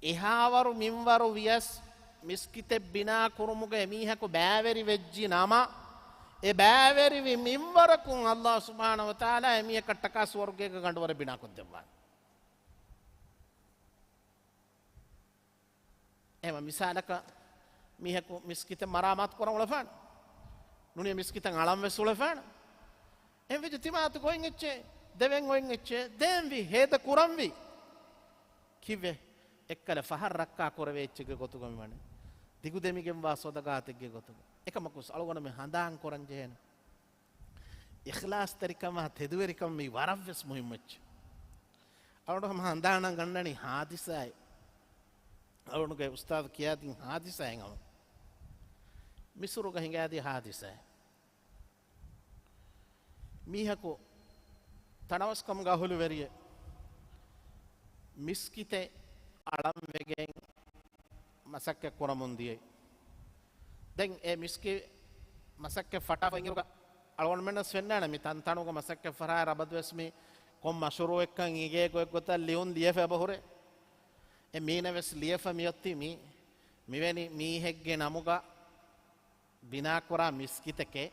އެހާވަރު މިންވަރު ވިޔަސް، މިސްކިތެއް ބިނާ ކުރުމުގަ އެމީހަކު ބައިވެރި ވެއްޖި ނަމަ، އެ ބައިވެރިވި މިންވަރަކުން ﷲ ސުބްޙާނަހޫ ވަތަޢާލާ އެމީހަކަށްޓަކާ ސުވަރުގޭގަ ގަނޑުވަރެއް ބިނާ ކޮށްދެއްވާނެ. އެހެން މިސާލަކަށް، މީހަކު މިސްކިތެއް މަރާމާތު ކުރަން އުޅެފާނެ. ނޫނީ މިސްކިތަށް އަޅަން ވެސް އުޅެފާނެ. އެހެން ވެއްޖެ ތިމާތު ގޮތް އެއްޗެއް، ދެވެން ގޮތް އެއްޗެއް، ދޭންވީ ހޭދަ ކުރަންވީ. ކިއްވެ؟ އެއްކަލަ ފަހަރު ރައްކާ ކުރެވޭ އެއްޗެއްގެ ގޮތުގަ މިވަނީ. ދިގުދެމިގެންވާ ސަދަގާތެއްގެ ގޮތުގަ. އެކަމަކު އަޅުގަނޑުމެން ހަނދާން ކުރަން ޖެހޭނެ. އިޚްލާޞްތެރިކަމާ ތެދުވެރިކަން މީ ވަރަށްވެސް މުހިއްމު އެއްޗެއް. އަޅުގަނޑު ހަމަ ހަނދާނަށް ގަންނަނީ ހާދިސާއެއް. އަޅުގަނޑުގެ އުސްތާޛު ކިޔާދިން ހާދިސާއެއް ހަމަ. މިސުރުގަ ހިނގާދިޔަ ހާދިސާއެއް. މީހަކު ތަނަވަސްކަމުގެ އަހުލުވެރިއެއް މިސްކިތެއް އަޅަން ވެގެން މަސައްކަތް ކުރަމުން ދިޔައީ. ދެން އެ މިސްކިތް މަސައްކަތް ފަށާފަ އިނގިރުގަ އަޅުގަނޑުމެންނަސް ފެންނާނެ މި ތަންތަނުގަ މަސައްކަތް ފަށާއިރު އަބަދުވެސް މި ކޮން މަޝްރޫއެއްކަން އިނގޭ ގޮތްގޮތަށް ލިޔުން ލިޔެފަ އެބަހުރޭ. އެ މީނަ ވެސް ލިޔެފަ މިއޮތީ މި މިވެނި މީހެއްގެ ނަމުގަ ބިނާކުރާ މިސްކިތެކޭ.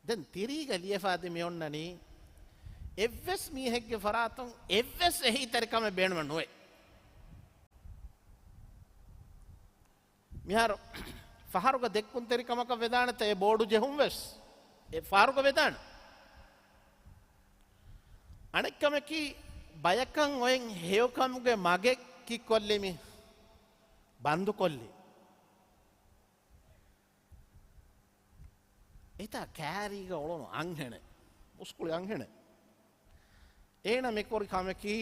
ދެން ތިރީގަ ލިޔެފަ އަދި މި އޮންނަނީ އެއްވެސް މީހެއްގެ ފަރާތުން އެއްވެސް އެހީތެރިކަމެއް ބޭނުމެއް ނުވޭ. މިހާރު ފަހަރުގަ ދެއްކުންތެރިކަމަކަށް ވެދާނެތަ އެ ބޯޑު ޖެހުން ވެސް؟ އެ ފަހަރުގަ ވެދާނެ. އަނެއްކަމަކީ ބަޔަކަށް އޮތް ހެޔޮކަމުގެ މަގެއް ކީއްކޮށްލީ މި ބަންދުކޮށްލީ. އެތާ ކާރީގަ އުޅުނު އަންހެނެއް، މުސްކުޅި އަންހެނެއް. އޭނަ މިކުރި ކަމަކީ،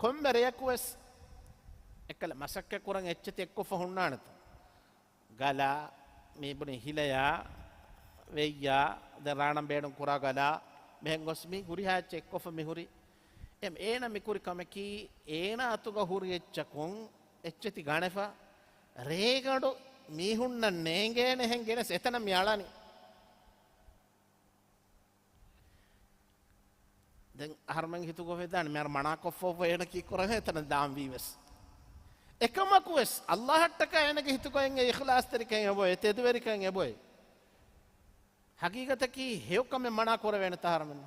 ކޮންމެ ރެޔަކުވެސް އެއްކަލަ މަސައްކަތް ކުރަން އެއްޗެތި އެއްކޮށްފަ ހުންނާނެތަ؟ ގަލާ، މި ބުނި ހިލަޔާ، ވެއްޔާ، ދެން ރާނަށް ބޭނުން ކުރާ ގަލާ، މިހެން ގޮސް މި ހުރިހާ އެއްޗެއް އެއްކޮށްފަ މި ހުރި. އެ، އޭނަ މިކުރި ކަމަކީ، އޭނާ އަތުގަ ހުރި އެއްޗަކުން އެއްޗެތި ގަނެފަ، ރޭގަނޑު މީހުންނަށް ނޭނގޭނެހެން ގެނެސް އެތަނަށް މި އަޅަނީ. ދެން އަހަރުމެން ހިތުގަ ވެދާނެ މިހާރު މަނާކޮށްފަ އެނަކީ ކުރަން އެތަނަށް ދާން ވީވެސް. އެކަމަކުވެސް އައްލާހަށްޓަކާ އޭނަގެ ހިތުގައި އެ އިޚްލާޞްތެރިކަން އެބޮތް، އެ ތެދުވެރިކަން އެބޮތް. ހަގީގަތަކީ ހެޔޮކަމެއް މަނާ ކުރެވޭނެތަ އަހަރުމެން؟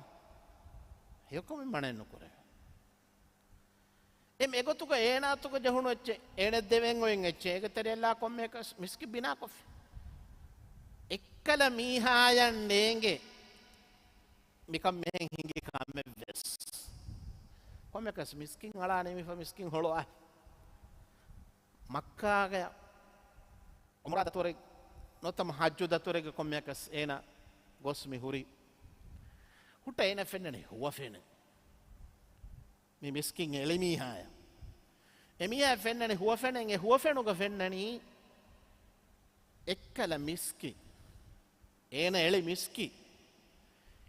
ހެޔޮކަމެއް މަނައެއް ނުކުރޭ. އެ މެގޮތުގަ އޭނާ އަތުގަ ޖެހުނު އެއްޗެއް، އޭނަ ދެވެން އޮތް އެއްޗެއް، އޭގެ ތެރެއަށް ކޮންމެއަކަސް މިސްކިތް ބިނާކޮށްފި. އެއްކަލަ މީހާޔަށް ނޭނގެ މިކަން މިހެން ހިނގި ކަމެއްވެސް. ކޮންމެއަކަސް މިސްކިތް އަޅާ ނިމިފަ މިސްކިތް ހޮޅުއާ. މައްކާގަ އުމްރާ ދަތުރެއް ނުވަތަ ހައްޖު ދަތުރެއްގެ ކޮންމެއަކަސް އޭނަ ގޮސް މި ހުރި. ހުއްޓަ އޭނަ ފެންނަނީ ހުވަފެނެއް. މި މިސްކިތް އެޅި މީހާޔަށް. އެމީހާ ފެންނަނީ ހުވަފެނެއް، އެ ހުވަފެނުގަ ފެންނަނީ އެއްކަލަ މިސްކިތް. އޭނަ އެޅި މިސްކިތް.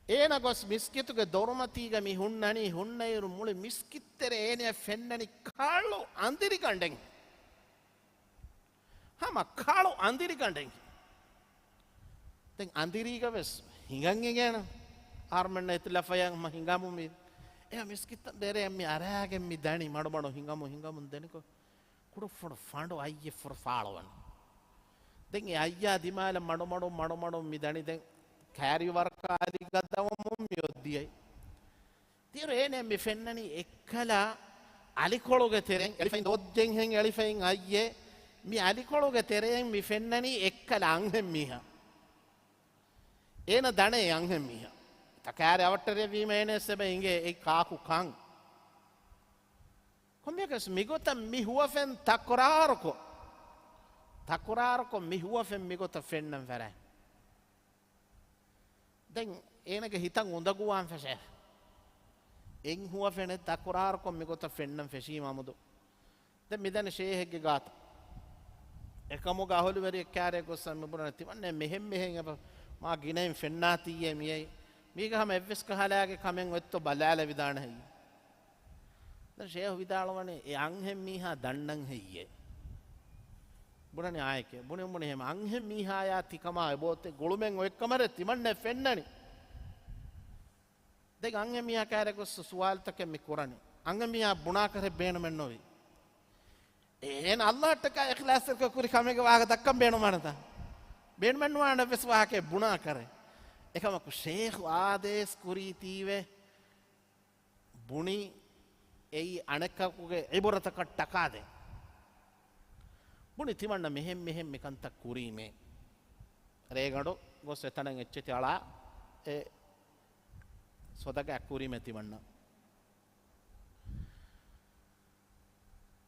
އޭނަ ގޮސް މިސްކިތުގެ ދޮރުމަތީގަ މި ހުންނަނީ، ހުންނައިރު މުޅި މިސްކިތްތެރެ އޭނަޔަށް ފެންނަނީ ކަޅު އަނދިރިގަނޑެއް. ހަމަ ކަޅު އަނދިރިގަނޑެއް. ދެން އަނދިރީގަ ވެސް ހިނގަން އިނގޭނަ. އަހަރުމެންނަށް އެތި ލަފަޔަށް ހަމަ ހިނގަމުން މި. އެ މިސްކިތް ދެރަޔަށް މި އަރާގެން މި ދަނީ މަޑުމަޑު ހިނގަމުން ހިނގަމުން ދެނިކޮށް. ކުޑަފުނު ފަނޑު އައްޔެއް ފުރަ ފާޅުވަން. ދެން އެ އައްޔާ ދިމާލަށް މަޑުމަޑުން މަޑުމަޑުން މި ދަނީ ދެން ކާރިވަރަކާ އަލި ގަދަވަމުން މި އޮއްދިޔައި. ތިރު އޭނެ މި ފެންނަނީ އެއްކަލަ އަލިކޮޅުގެ ތެރެއިން އެޅިފައި ދޯއްޖެންހެން އެޅިފައި އައްޔެ. މި އަލިކޮޅުގެ ތެރެއިން މި ފެންނަނީ އެއްކަލަ އަންހެން މީހާ. އޭނަ ދަނޭ އަންހެން މީހާ. ތަކާރި އަވަށްޓެރިއެއް ވީމަ އޭނެ ސެބަ އިނގޭ އެއް ކާކު ކަން. ކޮންމެއަކަސް މިގޮތަށް މި ހުވަފެން ތަކުރާރުކޮށް، ތަކުރާރުކޮށް މި ހުވަފެން މިގޮތަށް ފެންނަން ފަރާތް. ދެން އޭނަގެ ހިތަށް އުނދަގޫވާން ފެށޭ. އެއް ހުވަފެނެއް ތަކުރާރުކޮށް މިގޮތަށް ފެންނަން ފެށީމަ އަމުދު. ދެން މިދަނީ ޝޭހެއްގެ ގާތަށް. އެކަމުގަ އަހުލުވެރިއެއް ކާރޭ ގޮއްސަ މި ބުނަނީ ތިމަންނެ މެހެން މެހެން އެބަ މާ ގިނައިން ފެންނާތީއޭ މިއައި. މީގަ ހަމަ އެއްވެސް ކަހަލާގެ ކަމެއް އޮތްތޯ ބަލާލެވިދާނެ ހެއްޔެވެ؟ ދެން ޝޭހު ވިދާޅުވަނީ، އެ އަންހެން މީހާ ދަންނަން ހެއްޔޭ؟ ބުނަނީ އާއެކޭ. ބުނި ބުނި އެހެމަ އަންހެން މީހާޔާ ތިކަމާ އެބޯތެ ގުޅުމެއް އޮތްކަމަށް ތިމަންނަ ފެންނަނީ. ދެން އަންހެން މީހާ ކާރެ ގޮސް ސުވާލުތަކެއް މި ކުރަނީ. އަންހެން މީހާ ބުނާ ކަރެއް ބޭނުމެއް ނުވި. އޭނަ އައްލާހަށްޓަކާ އިޚްލާޞްތެރިކޮށް ކުރި ކަމެއްގެ ވާހަކަ ދައްކަން ބޭނުމާނެތަ؟ ބޭނުމެއް ނުވާނެ ވެސް ވާހަކައެއް ބުނާ ކަރެއް. އެކަމަކު ޝޭޚު އާދޭސް ކުރީތީވެ ބުނި އެއީ އަނެއްކަކުގެ އިބުރަތަކަށް ޓަކާދޭ. ބުނި ތިމަންނަ މިހެން މިހެން މިކަންތައް ކުރީމޭ. ރޭގަނޑު ގޮސް އެތަނަށް އެއްޗެތި އަޅާ އެ ސޮދަގާ ކުރީމޭ ތިމަންނަ.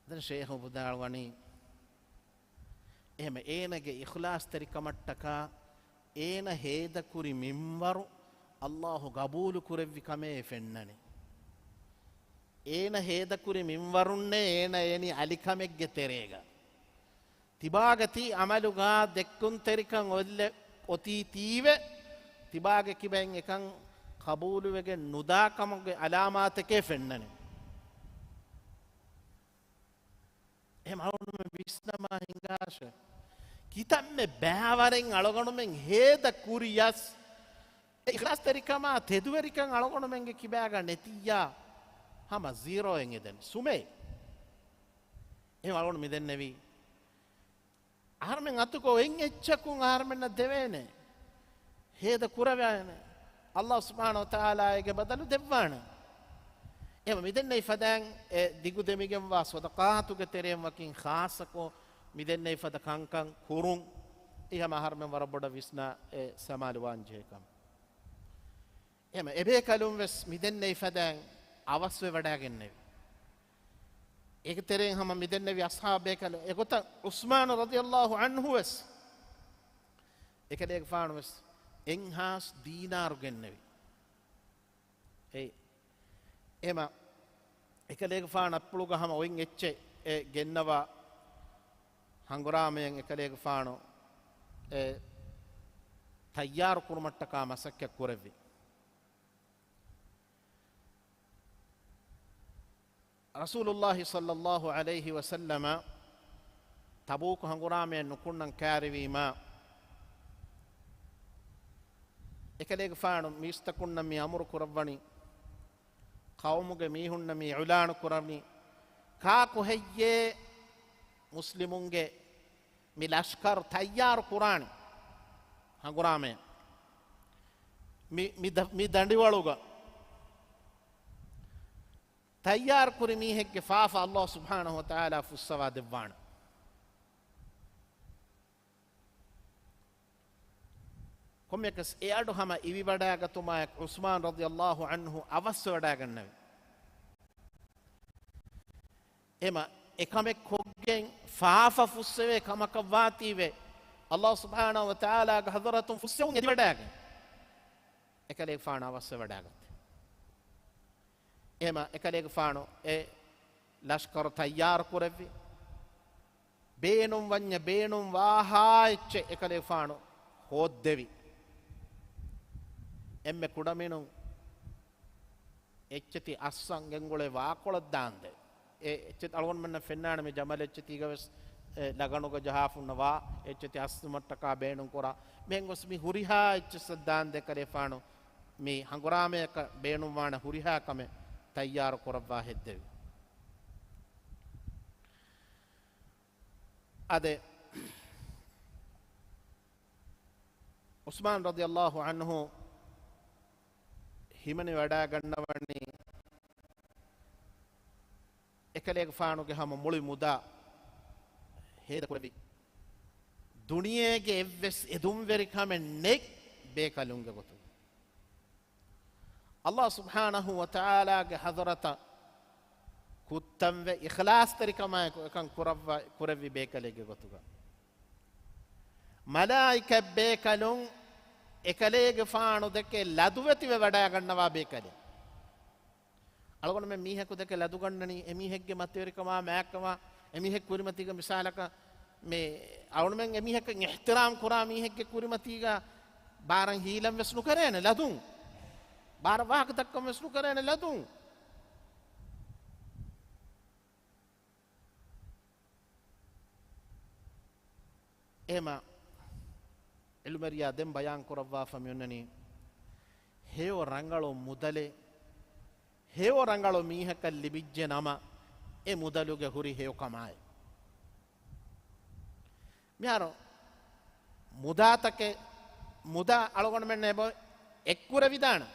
ދެން ޝޭޚު ވިދާޅުވަނީ، އެހެމަ އޭނަގެ އިޚްލާޞްތެރިކަމަށްޓަކާ އޭނަ ހޭދަކުރި މިންވަރު އައްލާހު ގަބޫލު ކުރެއްވި ކަމޭ ފެންނަނީ. އޭނަ ހޭދަކުރި މިންވަރުންނޭ އޭނަ އެނީ އަލިކަމެއްގެ ތެރޭގަ. ތިބާގަ ތި އަމަލުގާ ދެއްކުންތެރިކަން އޮތްލެ އޮތީތީވެ، ތިބާގެ ކިބައިން އެކަން ޤަބޫލުވެގެން ނުދާ ކަމުގެ އަލާމާތެކޭ ފެންނަނީ. އެހެމަ އަޅުގަނޑުމެން ވިސްނަމާ ހިނގާށޭ. ކިތަންމެ ބައިވަރެއް އަޅުގަނޑުމެން ހޭދަ ކުރިޔަސް، އެ އިޚްލާޞްތެރިކަމާ ތެދުވެރިކަން އަޅުގަނޑުމެންގެ ކިބާގަ ނެތިއްޔާ، ހަމަ ޒީރޯއެއް އެދެން. ސުމޭ. އެހެމަ އަޅުގަނޑު މިދެންނެވީ. އަހަރުމެން އަތުގަ އޮތް އެއްޗަކުން އަހަރުމެންނަށް ދެވޭނެ. ހޭދަ ކުރެވޭނެ. އައްލާހު ސުބްޙާނަހު ވަތަޢާލާގެ ބަދަލު ދެއްވާނެ. އެހެމަ މިދެންނެވި ފަދައިން އެ ދިގު ދެމިގެންވާ ޞަދަޤާތުގެ ތެރެއިން ވަކިން ޚާއްޞަކޮށް މިދެންނެވި ފަދަ ކަންކަން ކުރުން. އެހެމަ އަހަރުމެން ވަރަށް ބޮޑަށް ވިސްނާ އެ ސަމާލުވާން ޖެހޭ ކަމަށް. އެހެމަ އެބޭކަލުން ވެސް މިދެންނެވި ފަދައިން އަވަސްވެވަޑައިގެންނެވި. އޭގެ ތެރެއިން ހަމަ މިދެންނެވި އަޞްޙާބު ބޭކަލުން އެގޮތަށް ޢުސްމާނު ރަޟިޔަﷲ ޢަންހު ވެސް އެކަލޭގެފާނު ވެސް އެއްހާސް ދީނާރު ގެންނެވި. އެ، އެހެމަ އެކަލޭގެފާނަށް ޕުޅުގަ ހަމަ އޮތް އެއްޗެއް އެ ގެންނަވާ ހަނގުރާމަޔަށް އެކަލޭގެފާނު އެ ތައްޔާރު ކުރުމަށްޓަކާ މަސައްކަތް ކުރެއްވި. ރަސޫލުﷲ ޞައްލަﷲ ޢަލައިހި ވަސައްލަމަ ތަބޫކު ހަނގުރާމަޔަށް ނުކުންނަން ކައިރިވީމާ، އެކަލޭގެފާނު މީސްތަކުންނަށް މި އަމުރު ކުރައްވަނީ، ޤައުމުގެ މީހުންނަށް މި އިޢުލާނު ކުރަނީ، ކާކު ހެއްޔޭ މުސްލިމުންގެ މި ލަޝްކަރު ތައްޔާރު ކުރާނީ ހަނގުރާމަޔަށް؟ މި، މި ދަ-، މި ދަނޑިވަޅުގަ ތައްޔާރު ކުރި މީހެއްގެ ފާފަ ﷲ ސުބްޙާނަހު ވަތަޢާލާ ފުއްސަވާ ދެއްވާނެ. ކޮންމެއަކަސް އެއަޑު ހަމަ އިވިވަޑައިގަތުމާއެކު ޢުސްމާން ރަޟިޔަﷲ ޢަންހު އަވަސްވެވަޑައިގަންނަވި. އެމަ އެކަމެއް ކޮށްގެން ފާފަ ފުއްސެވޭ ކަމަކަށް ވާތީވެ، ﷲ ސުބްޙާނަހު ވަތަޢާލާގެ ޙަޟްރަތުން ފުއްސެވުން އެދިވަޑައިގެން އެކަލޭގެފާނު އަވަސްވެވަޑައިގަތީ. އެހެމަ އެކަލޭގެފާނު އެ ލަޝްކަރު ތައްޔާރު ކުރެއްވި. ބޭނުން ވަންޏަ ބޭނުން ވާހާ އެއްޗެއް އެކަލޭގެފާނު ހޯއްދެވި. އެންމެ ކުޑަމިނުން އެއްޗެތި އައްސަން ގެންގުޅޭ ވާކޮޅަށް ދާންދެ. އެ އެއްޗެތި އަޅުގަނޑުމެންނަށް ފެންނާނެ މި ޖަމަލް އެއްޗެތީގަ ވެސް، އެ، ލަގަނުގަ ޖަހާފުންނަ ވާ އެއްޗެތި އައްސުމަށްޓަކާ ބޭނުން ކުރާ. މިހެން ގޮސް މި ހުރިހާ އެއްޗިއްސަށް ދާންދެ އެކަލޭގެފާނު މި ހަނގުރާމަޔަކަށް ބޭނުންވާނެ ހުރިހާ ކަމެއް ތައްޔާރު ކުރައްވާ ހެއްދެވި. އާދެ، ޢުސްމާން ރަޟިޔަﷲ ޢަންހު ހިމަނިވަޑައިގަންނަވަނީ އެކަލޭގެފާނުގެ ހަމަ މުޅި މުދާ ހޭދަކުރެއްވި. ދުނިޔޭގެ އެއްވެސް އެދުންވެރިކަމެއް ނެތް ބޭކަލުންގެ ގޮތުގަ. ﷲ ސުބްޙާނަހު ވަތަޢާލާގެ ޙަޟްރަތަށް ކުއްތަންވެ އިޚްލާޞްތެރިކަމާއެކު އެކަން ކުރައްވަ-، ކުރެއްވި ބޭކަލެއްގެ ގޮތުގަ. މަލާއިކަތް ބޭކަލުން އެކަލޭގެފާނު ދެކެ ލަދުވެތިވެ ވަޑައިގަންނަވާ ބޭކަލެއް. އަޅުގަނޑުމެން މީހަކު ދެކެ ލަދުގަންނަނީ، އެމީހެއްގެ މަތިވެރިކަމާ މާތްކަމާ، އެމީހެއް ކުރިމަތީގަ މިސާލަކަށް މި އަޅުގަނޑުމެން އެމީހަކަށް އިޙްތިރާމް ކުރާ މީހެއްގެ ކުރިމަތީގަ ބާރަށް ހީލަން ވެސް ނުކެރޭނެ ލަދުން. ބާރަށް ވާހަކަ ދައްކަން ވެސް ނުކެރޭނެ ލަދުން. އެހެމަ އިލްމުވެރިޔާ ދެން ބަޔާން ކުރައްވާފަ މިއޮންނަނީ، ހެޔޮ ރަނގަޅު މުދަލެއް، ހެޔޮ ރަނގަޅު މީހަކަށް ލިބިއްޖެ ނަމަ، އެ މުދަލުގެ ހުރި ހެޔޮކަމާއި. މިހާރު މުދާތަކެއް، މުދާ އަޅުގަނޑުމެން އެބަ އެއްކުރެވިދާނެ.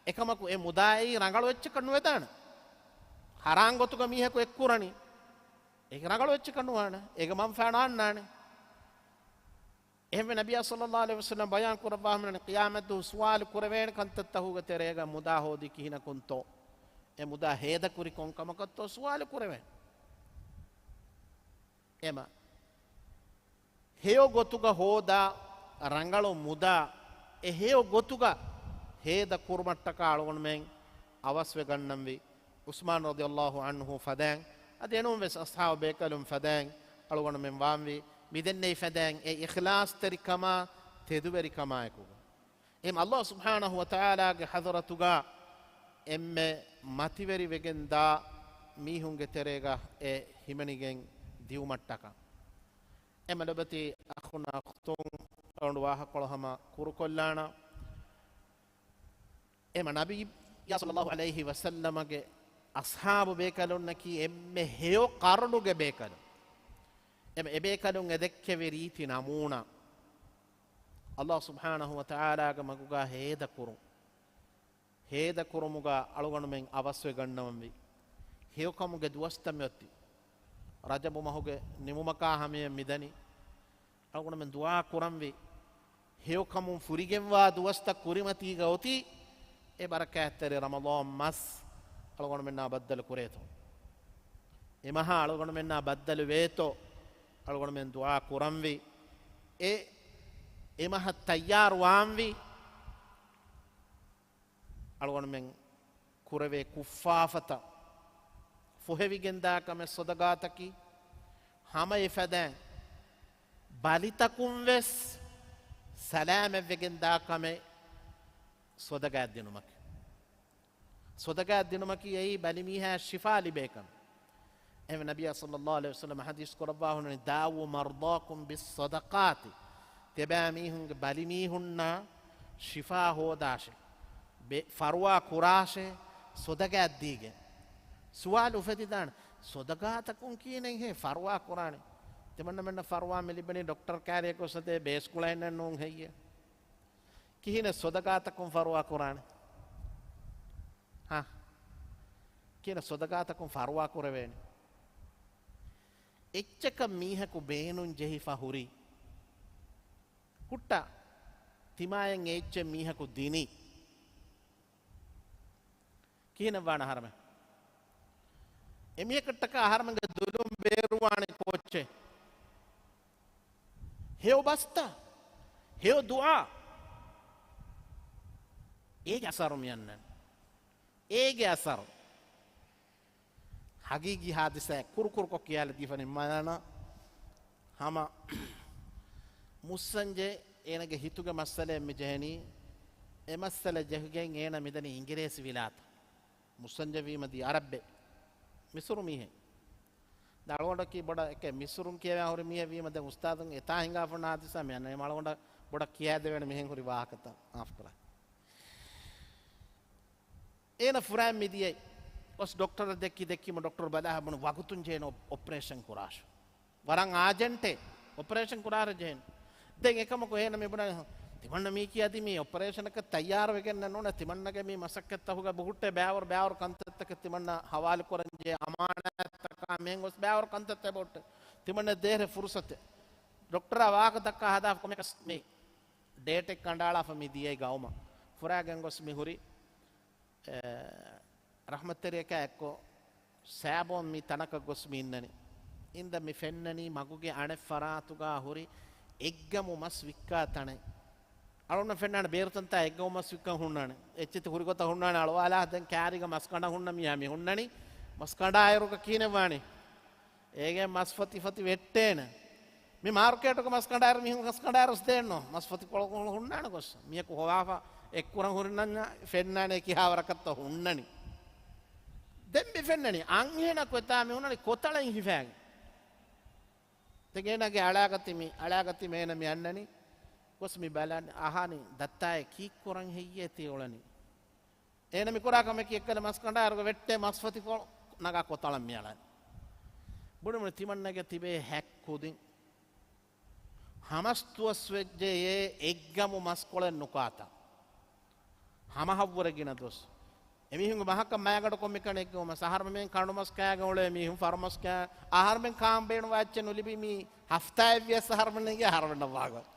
އެކަމަކު އެ މުދާއީ ރަނގަޅު އެއްޗަކަށް ނުވެދާނެ. ހަރާން ގޮތުގަ މީހަކު އެއްކުރަނީ، އެ ރަނގަޅު އެއްޗަކަށް ނުވާނެ. އޭގެ މަންފާ ނާންނާނެ. އެހެންވެ، ނަބިއްޔާ ޞައްލައްލާހު ޢަލައިހި ވަސައްލަމަ ބަޔާން ކުރައްވާ ހަމަނަން، ޤިޔާމަތްދުވަހު ސުވާލު ކުރެވޭނެ ކަންތައްތަކުގެ ތެރޭގަ މުދާ ހޯދީ ކިހިނަކުންތޯ؟ އެ މުދާ ހޭދަކުރި ކޮން ކަމަކަށްތޯ ސުވާލު ކުރެވޭނެ. އެމަ ހެޔޮ ގޮތުގަ ހޯދާ ރަނގަޅު މުދާ، އެ ހެޔޮ ގޮތުގަ ހޭދަ ކުރުމަށްޓަކާ އަޅުގަނޑުމެން އަވަސްވެ ގަންނަންވީ. ޢުސްމާން ރަޟިޔައްލާހު ޢަންހު ފަދައިން، އަދި އެނޫން ވެސް އަޞްޙާބު ބޭކަލުން ފަދައިން އަޅުގަނޑުމެން ވާންވީ. މި ދެންނެވި ފަދައިން އެ އިޚްލާޞްތެރިކަމާ، ތެދުވެރިކަމާއެކުގަ. އެހެން ﷲ ސުބްޙާނަހު ވަތަޢާލާގެ ޙަޟްރަތުގަ އެންމެ މަތިވެރިވެގެންދާ މީހުންގެ ތެރޭގަ އެ ހިމެނިގެން ދިއުމަށްޓަކާ. އެމަ ލޮބެތި އަޚުންނާ އުޚްތުން، އަޅުގަނޑު ވާހަކަކޮޅު ހަމަ ކުރުކޮށްލާނަން. އެމަ ނަބިއްޔާ ޞައްލައްލާހު ޢަލައިހި ވަސައްލަމަގެ އަޞްޙާބު ބޭކަލުންނަކީ އެންމެ ހެޔޮ ޤަރުނުގެ ބޭކަލުން. އެމަ އެބޭކަލުން އެދެއްކެވި ރީތި ނަމޫނާ، ﷲ ސުބްޙާނަހު ވަތަޢާލާގެ މަގުގަ ހޭދަކުރުން، ހޭދަކުރުމުގަ އަޅުގަނޑުމެން އަވަސްވެ ގަންނަވަންވީ. ހެޔޮކަމުގެ ދުވަސްތައް މިއޮތީ. ރަޖަބު މަހުގެ ނިމުމަކާ ހަމަޔަށް މިދަނީ. އަޅުގަނޑުމެން ދުޢާ ކުރަންވީ، ހެޔޮކަމުން ފުރިގެންވާ ދުވަސްތައް ކުރިމަތީގަ އޮތީ، އެ ބަރަކާތްތެރި ރަމަޟާން މަސް އަޅުގަނޑުމެންނާ ބައްދަލު ކުރޭތޯ، އެ މަހާ އަޅުގަނޑުމެންނާ ބައްދަލު ވޭތޯ، އަޅުގަނޑުމެން ދުޢާ ކުރަންވީ. އެ، އެ މަހަށް ތައްޔާރު ވާންވީ. އަޅުގަނޑުމެން ކުރެވޭ ކުށްފާފަތައް ފޮހެވިގެންދާ ކަމެއް ޞަދަޤާތަކީ، ހަމަ އެފަދައިން ބަލިތަކުން ވެސް ސަލާމަތްވެގެންދާ ކަމެއް ޞަދަޤާތް ދިނުމަކީ. ޞަދަޤާތް ދިނުމަކީ އެއީ ބަލިމީހާ ޝިފާ ލިބޭ ކަމެއް. އެހެންވެ، ނަބިއްޔާ ޞައްލައްލާހު ޢަލައިހި ވަސައްލަމަ ޙަދީޘް ކުރައްވާ ހުންނަނީ، "داووا مرضاكم بالصدقات." ތިޔަބައިމީހުންގެ ބަލިމީހުންނަށް ޝިފާ ހޯދާށޭ، ބެ-، ފަރުވާ ކުރާށޭ، ޞަދަޤާތް ދީގެން. ސުވާލު އުފެދިދާނެ، ޞަދަޤާތަކުން ކިހިނެއްހޭ ފަރުވާ ކުރާނީ؟ ތިމަންނަމެންނަށް ފަރުވާ މި ލިބެނީ ޑޮކްޓަރ ކާރިއަކު އޮއްސަދޭ ބޭސްކުޅައެއްނެއް ނޫން ހެއްޔޭ؟ ކިހިނެއް ޞަދަޤާތަކުން ފަރުވާ ކުރާނެ؟ ހާ؟ ކިހިނެއް ޞަދަޤާތަކުން ފަރުވާ ކުރެވޭނެ؟ އެއްޗަކަށް މީހަކު ބޭނުން ޖެހިފަ ހުރި ހުއްޓަ ތިމާޔަށް އެއްޗެއް މީހަކު ދިނީ. ކިހިނެއް ވާނެ އަހަރެމެން؟ އެމީހަކަށްޓަކާ އަހަރެމެންގެ ދުލުން ބޭރުވާނެ ކޯއްޗެއް؟ ހެޔޮ ބަސްތައް، ހެޔޮ ދުޢާ. އޭގެ އަސަރު މިއަންނަނީ. އޭގެ އަސަރު. ހަގީގީ ހާދިސާއެއް ކުރުކުރުކޮށް ކިޔާލަދީފަ ނިންމާލާނަން. ހަމަ މުއްސަންޖެ އޭނަގެ ހިތުގެ މައްސަލައެއް މި ޖެހެނީ. އެ މައްސަލަ ޖެހިގެން އޭނަ މިދަނީ އިނގިރޭސި ވިލާތަށް. މުއްސަންޖެ ވީމަ ދީ އަރަބެއް، މިސުރު މީހެއް. ދެން އަޅުގަނޑަކީ ބޮޑަށް އެކެ މިސުރުން ކިޔަވާ ހުރި މީހެއް ވީމަ، ދެން އުސްތާޛުން އެތާ ހިނގާފަ ހުންނަ ހާދިސާ މި އަންނަ އަޅުގަނޑަށް ބޮޑަށް ކިޔާދެވޭނެ މިހެން ހުރި ވާހަކަތައް މާފުކުރާ. އޭނަ ފުރާން މިދިޔައީ. ގޮސް ޑޮކްޓަރަށް ދެއްކި، ދެއްކީމަ ޑޮކްޓަރު ބަލާ ބުނު ވަގުތުން ޖެހޭނެ އޮޕް-، އޮޕަރޭޝަން ކުރާށޭ. ވަރަށް އާޖެންޓޭ އޮޕަރޭޝަން ކުރާށޭ ޖެހޭނެ. ދެން އެކަމަކު އޭނަ މި ބުނާ، ތިމަންނަ މީކީ އަދި މި އޮޕަރޭޝަނަކަށް ތައްޔާރު ވެގެންނެއް ނޫނޭ، ތިމަންނަގެ މި މަސައްކަތްތަކުގަ ބުހުއްޓޭ ބައިވަރު، ބައިވަރު ކަންތައްތަކެއް ތިމަންނަ ހަވާލު ކުރަންޖެހޭ އަމާނާތްތަކާ މިހެން ގޮސް ބައިވަރު ކަންތައްތައް ބުހުއްޓޭ. ތިމަންނަ ދޭހޭ ފުރުސަތެއް. ޑޮކްޓަރާ ވާހަކަ ދައްކާ ހަދާފަ ކޮންމެއަކަސް މި ޑޭޓެއް ކަނޑައަޅާފަ މި ދިޔައީ ގައުމަށް. ފުރާގެން ގޮސް މި ހުރި އެ، ރަޙްމަތްތެރިޔަކާ އެއްކޮށް ސާބޯން މި ތަނަކަށް ގޮސް މި އިންނަނީ. އިންދަ މި ފެންނަނީ މަގުގެ އަނެއް ފަރާތުގަ ހުރި އެއްގަމު މަސް ވިއްކާ ތަނެއް. އަޅުގަނޑަށް ފެންނާނެ ބޭރުތަންތާ އެއްގަމު މަސް ވިއްކަން ހުންނާނެ. އެއްޗެތި ހުރި ގޮތަށް ހުންނާނެ އަޅުވާލާ. ދެން ކާރީގަ މަސް ކަނޑަން ހުންނަ މީހާ މި ހުންނަނީ. މަސް ކަނޑާއިރުގަ ކިހިނެއް ވާނީ؟ އޭގެ މަސް ފޮތި ފޮތި ވެއްޓޭނެ. މި މާރުކޭޓުގަ މަސް ކަނޑާއިރު މީހުން މަސް ކަނޑާއިރު ދޭންނޯ. މަސް ފޮތިކޮޅު ހުންނާނެ ގޮސް. މިޔަކު ހޮވާފަ އެއްކުރަން ހުރިނަންޏާ ފެންނާނެ ކިހާވަރަކަށްތޯ ހުންނަނީ. ދެން މި ފެންނަނީ އަންހެނަކު އެތާ މި ހުންނަނީ ކޮތަޅެއް ހިފާގެން. ދެން އޭނާގެ އަޅާގަތި މި، އަޅާގަތި މޭނަ މި އަންނަނީ. ގޮސް މި ބަލަން އަހާނީ ދައްތާއޭ ކީއްކުރަން ހެއްޔޭ ތި އުޅެނީ؟ އޭނަ މި ކުރާ ކަމަކީ އެއްކަލަ މަސް ކަނޑާއިރުގަ ވެއްޓޭ މަސްފަތިކޮޅު ނަގާ ކޮތަޅަށް މިއަޅަން. ބުނި ބުނި ތިމަންނަގެ ތިބޭ ހެއްކުދިން. ހަމަސް ދުވަސް ވެއްޖެޔޭ އެއްގަމު މަސްކޮޅެއް ނުކާތަ. ހަމަހަށްވުރެ ގިނަ ދުވަސް. އެމީހުންގެ މަހަކަށް މައިގަނޑު ކޮންމެ ކަނެއްގަ މަސް އަހަރުމެން ކަނޑުމަސް ކާގެ އުޅޭ މީހުން ފަރުމަސް ކާ، އަހަރުމެން ކާން ބޭނުންވާ އެއްޗެއް ނުލިބި މީ ހަފްތާއެއްވިޔަސް އަހަރުމެންނެއްގެ އަހަރުމެންނަށް ވާގޮތް.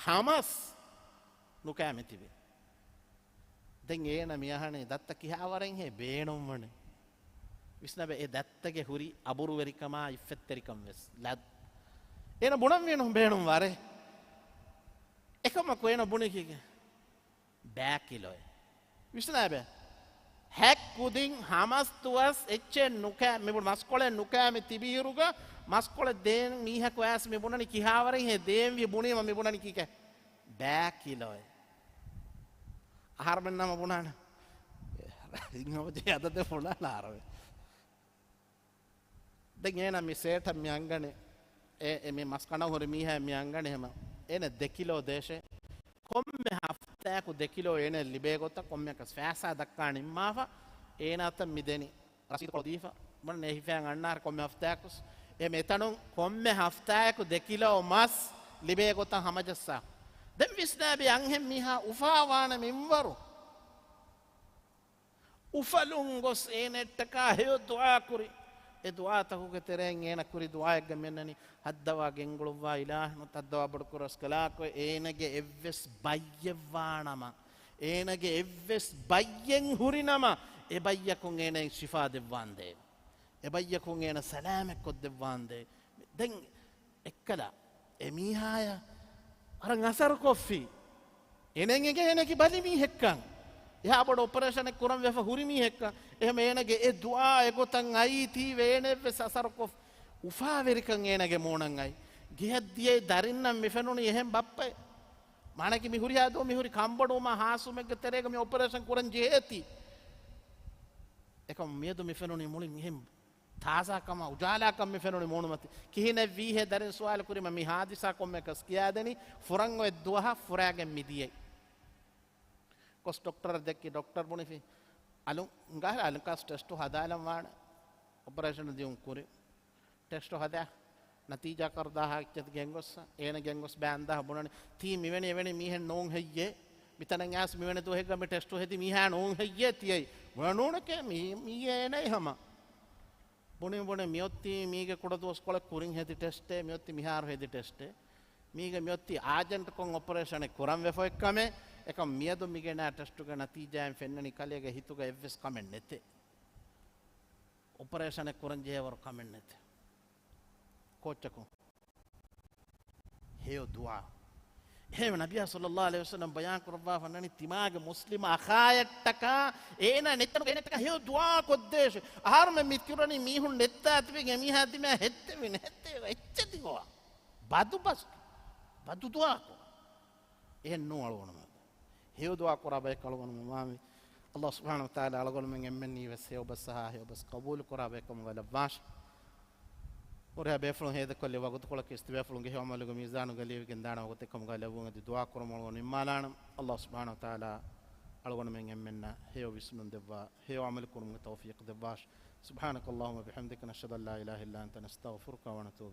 ހަމަސް ނުކާ މިތިބި. ދެން އޭނަ މިއަހަނީ ދައްތަ ކިހާވަރެއްހޭ ބޭނުންވަނީ. ވިސްނާބެ އެ ދައްތަގެ ހުރި އަބުރުވެރިކަމާ އިއްފަތްތެރިކަން ވެސް ލަދް. އޭނަ ބުނަންވީނު ބޭނުން ވަރެއް. އެކަމަކު އޭނަ ބުނި ކީކޭ؟ ބައި ކިލޯއެއް. ވިސްނާބެ. ހެއްކުދިން ހަމަސް ދުވަސް އެއްޗެއް ނުކާ، މި ބުނ މަސްކޮޅެއް ނުކާ މި ތިބިއިރުގަ މަސްކޮޅެއް ދޭން މީހަކު އައިސް މި ބުނަނީ ކިހާވަރެއްހޭ ދޭންވީ ބުނީމަ މި ބުނަނީ ކީކޭ؟ ބައި ކިލޯއެއް. އަހަރުމެން ނަމަ ބުނާނެ. އިން ހަމަޖެ އަދަދެއް ބުނާނެ އަހަރުމެން. ދެން އޭނަ މި ސޭޓަށް މި އަންގަނީ، އެ، އެ މި މަސް ކަނޑަ ހުރި މީހާ މި އަންގަނީ ހަމަ އޭނަ ދެ ކިލޯ ދޭށޭ. ކޮންމެ ހަފްތާއަކު ދެ ކިލޯ އޭނަ ލިބޭ ގޮތަށް ކޮންމެއަކަސް ފައިސާ ދައްކާ ނިންމާފަ، އޭނާ އަތަށް މި ދެނީ. ރަސީދުކޮޅު ދީފަ، މަން ނޭހިފައި އަންނާރެ ކޮންމެ ހަފްތާއަކުސް. އެ މެތަނުން ކޮންމެ ހަފްތާއަކު ދެ ކިލޯ މަސް ލިބޭ ގޮތަށް ހަމަޖައްސާ. ދެން ވިސްނާބި އަންހެން މީހާ އުފާވާނެ މިންވަރު. އުފަލުން ގޮސް އޭނައަށްޓަކާ ހެޔޮ ދުޢާ ކުރި. އެ ދުޢާތަކުގެ ތެރެއިން އޭނަ ކުރި ދުޢާއެއްގަ މިއަންނަނީ، ހައްދަވާ ގެންގުޅުއްވާ އިލާހު، ހައްދަވާ ބޮޑުކުރަސްކަލާކޮ، އޭނަގެ އެއްވެސް ބައްޔެއްވާނަމަ، އޭނަގެ އެއްވެސް ބައްޔެއް ހުރިނަމަ، އެ ބައްޔަކުން އޭނައަށް ޝިފާ ދެއްވާނދޭ. އެ ބައްޔަކުން އޭނަ ސަލާމަތް ކޮށްދެއްވާނދޭ. ދެން އެއްކަލަ އެ މީހާޔަށް ވަރަށް އަސަރުކޮށްފި. އޭނައަށް އެނގޭ އޭނައަކީ ބަލި މީހެއްކަން. އެހާ ބޮޑު އޮޕަރޭޝަނެއް ކުރަން ވެފަ ހުރި މީހެއްކަން. އެހެން އޭނަގެ އެ ދުޢާ އެގޮތަށް އައީތީވެ އޭނައަށްވެސް އަސަރުކޮށް އުފާވެރިކަން އޭނަގެ މޫނަށް އައި. ގެއަށް ދިޔައީ ދަރިންނަށް މިފެނުނީ އެހެން ބައްޕައެއް. މާނަކީ މި ހުރިހާ ދުވަހު މި ހުރި ކަންބޮޑުވުމާ ހާސްވުމެއްގެ ތެރޭގަ މި އޮޕަރޭޝަން ކުރަން ޖެހޭތީ. އެކަމު މިއަދު މި ފެނުނީ މުޅިން އެހެން ތާޒާކަމާ، އުޖާލާކަން މި ފެނުނީ މޫނުމަތި. ކިހިނެއްވީހޭ ދަރިން ސުވާލު ކުރީމަ މި ހާދިސާ ކޮންމެއަކަސް ކިޔާދެނީ، ފުރަން އޮތް ދުވަހަށް ފުރާގެން މިދިޔައީ. ގޮސް ޑޮކްޓަރަށް ދެއްކި، ޑޮކްޓަރ ބުނިފި، އަލުން އިނގާހެރަ އަލުން ކާސް ޓެސްޓު ހަދާލަން ވާނެ. އޮޕަރޭޝަނު ދިޔުން ކުރި. ޓެސްޓު ހަދާ، ނަތީޖާ ކަރުދާހާ އެއްޗެތި ގެންގޮސް، އޭނަ ގެންގޮސް ބައިންދާ ބުނަނީ، ތީ މިވެނި އެވެނި މީހެއް ނޫން ހެއްޔޭ؟ މިތަނަށް އައިސް މިވެނި ދުވަހެއްގަ މި ޓެސްޓު ހެދި މީހާ ނޫން ހެއްޔޭ ތިޔައީ؟ ބުނަ ނޫނެކޭ، މީ، މީ އޭނައޭ ހަމަ. ބުނި ބުނެ މިއޮތީ މީގެ ކުޑަ ދުވަސްކޮޅެއް ކުރިން ހެދި ޓެސްޓެއް، މިއޮތީ މިހާރު ހެދި ޓެސްޓެއް. މީގެ މިއޮތީ އާޖެންޓްކޮށް އޮޕަރޭޝަނެއް ކުރަން ވެފަ އޮތްކަމެއް، އެކަމް މިއަދު މިގެނާ ޓެސްޓުގެ ނަތީޖާއިން ފެންނަނީ ކަލޭގެ ހިތުގަ އެއްވެސް ކަމެއް ނެތޭ. އޮޕަރޭޝަނެއް ކުރަން ޖެހޭވަރު ކަމެއް ނެތޭ. ކޯއްޗަކު؟ ހެޔޮ ދުޢާ. އެހެން ނަބިޔާ ޞައްލައްލާހު ޢަލައިހި ވަސައްލަމް ބަޔާން ކުރައްވާފަ ނަނި ތިމާގެ މުސްލިމް އަޚާޔަށްޓަކާ އޭނަ ނެތަނުގެ އޭނައަށްޓަކާ ހެޔޮ ދުޢާ ކޮށްދޭށޭ. އަހަރުމެން މި ކުރަނީ މީހުން ނެއްތާ ތިބެގެ މީހާ ދިމާ ހެއްދެވި ނެހެއްދެވި އެއްޗެއް ދިގޮވާ. ބަދު ބަސް. ބަދު ދުޢާ ކުރާ. އެހެން ނޫން އަޅުގަނޑުމެން. ހެޔޮ ދުޢާ ކުރާ ބަޔަކަށް އަޅުގަނޑުމެން ވާންވީ. ﷲ ސުބްޙާނަހޫ ވަތަޢާލާ އަޅުގަނޑުމެން އެންމެންނީވެސް ހެޔޮ ބަސް އަހާ ހެޔޮ ބަސް ޤަބޫލު ކުރާ ބަޔަކަށް ވަލަށްވާށި. ހުރިހާ ބޭފުޅުން ހޭދަކޮށްލި ވަގުތުކޮޅަކީ ތިބޭފުޅުންގެ ހެޔޮ ޢަމަލުގެ މީޒާނުގަ ލިޔެވިގެން ދާނެ ވަގުތެއް ކަމުގަ ލެއްވުން އެދި ދުޢާ ކުރަމުން ނިންމާލާނަން. ﷲ ސުބްޙާނަހޫ ވަތަޢާލާ އަޅުގަނޑުމެން އެންމެންނަށް ހެޔޮ ވިސްނުން ދެއްވާ، ހެޔޮ ޢަމަލު ކުރުމުގެ ތައުފީޤު ދެއްވާށި. سبحانك اللهم وبحمدك، نشهد أن لا إله إلا أنت، نستغفرك ونتوب إليك.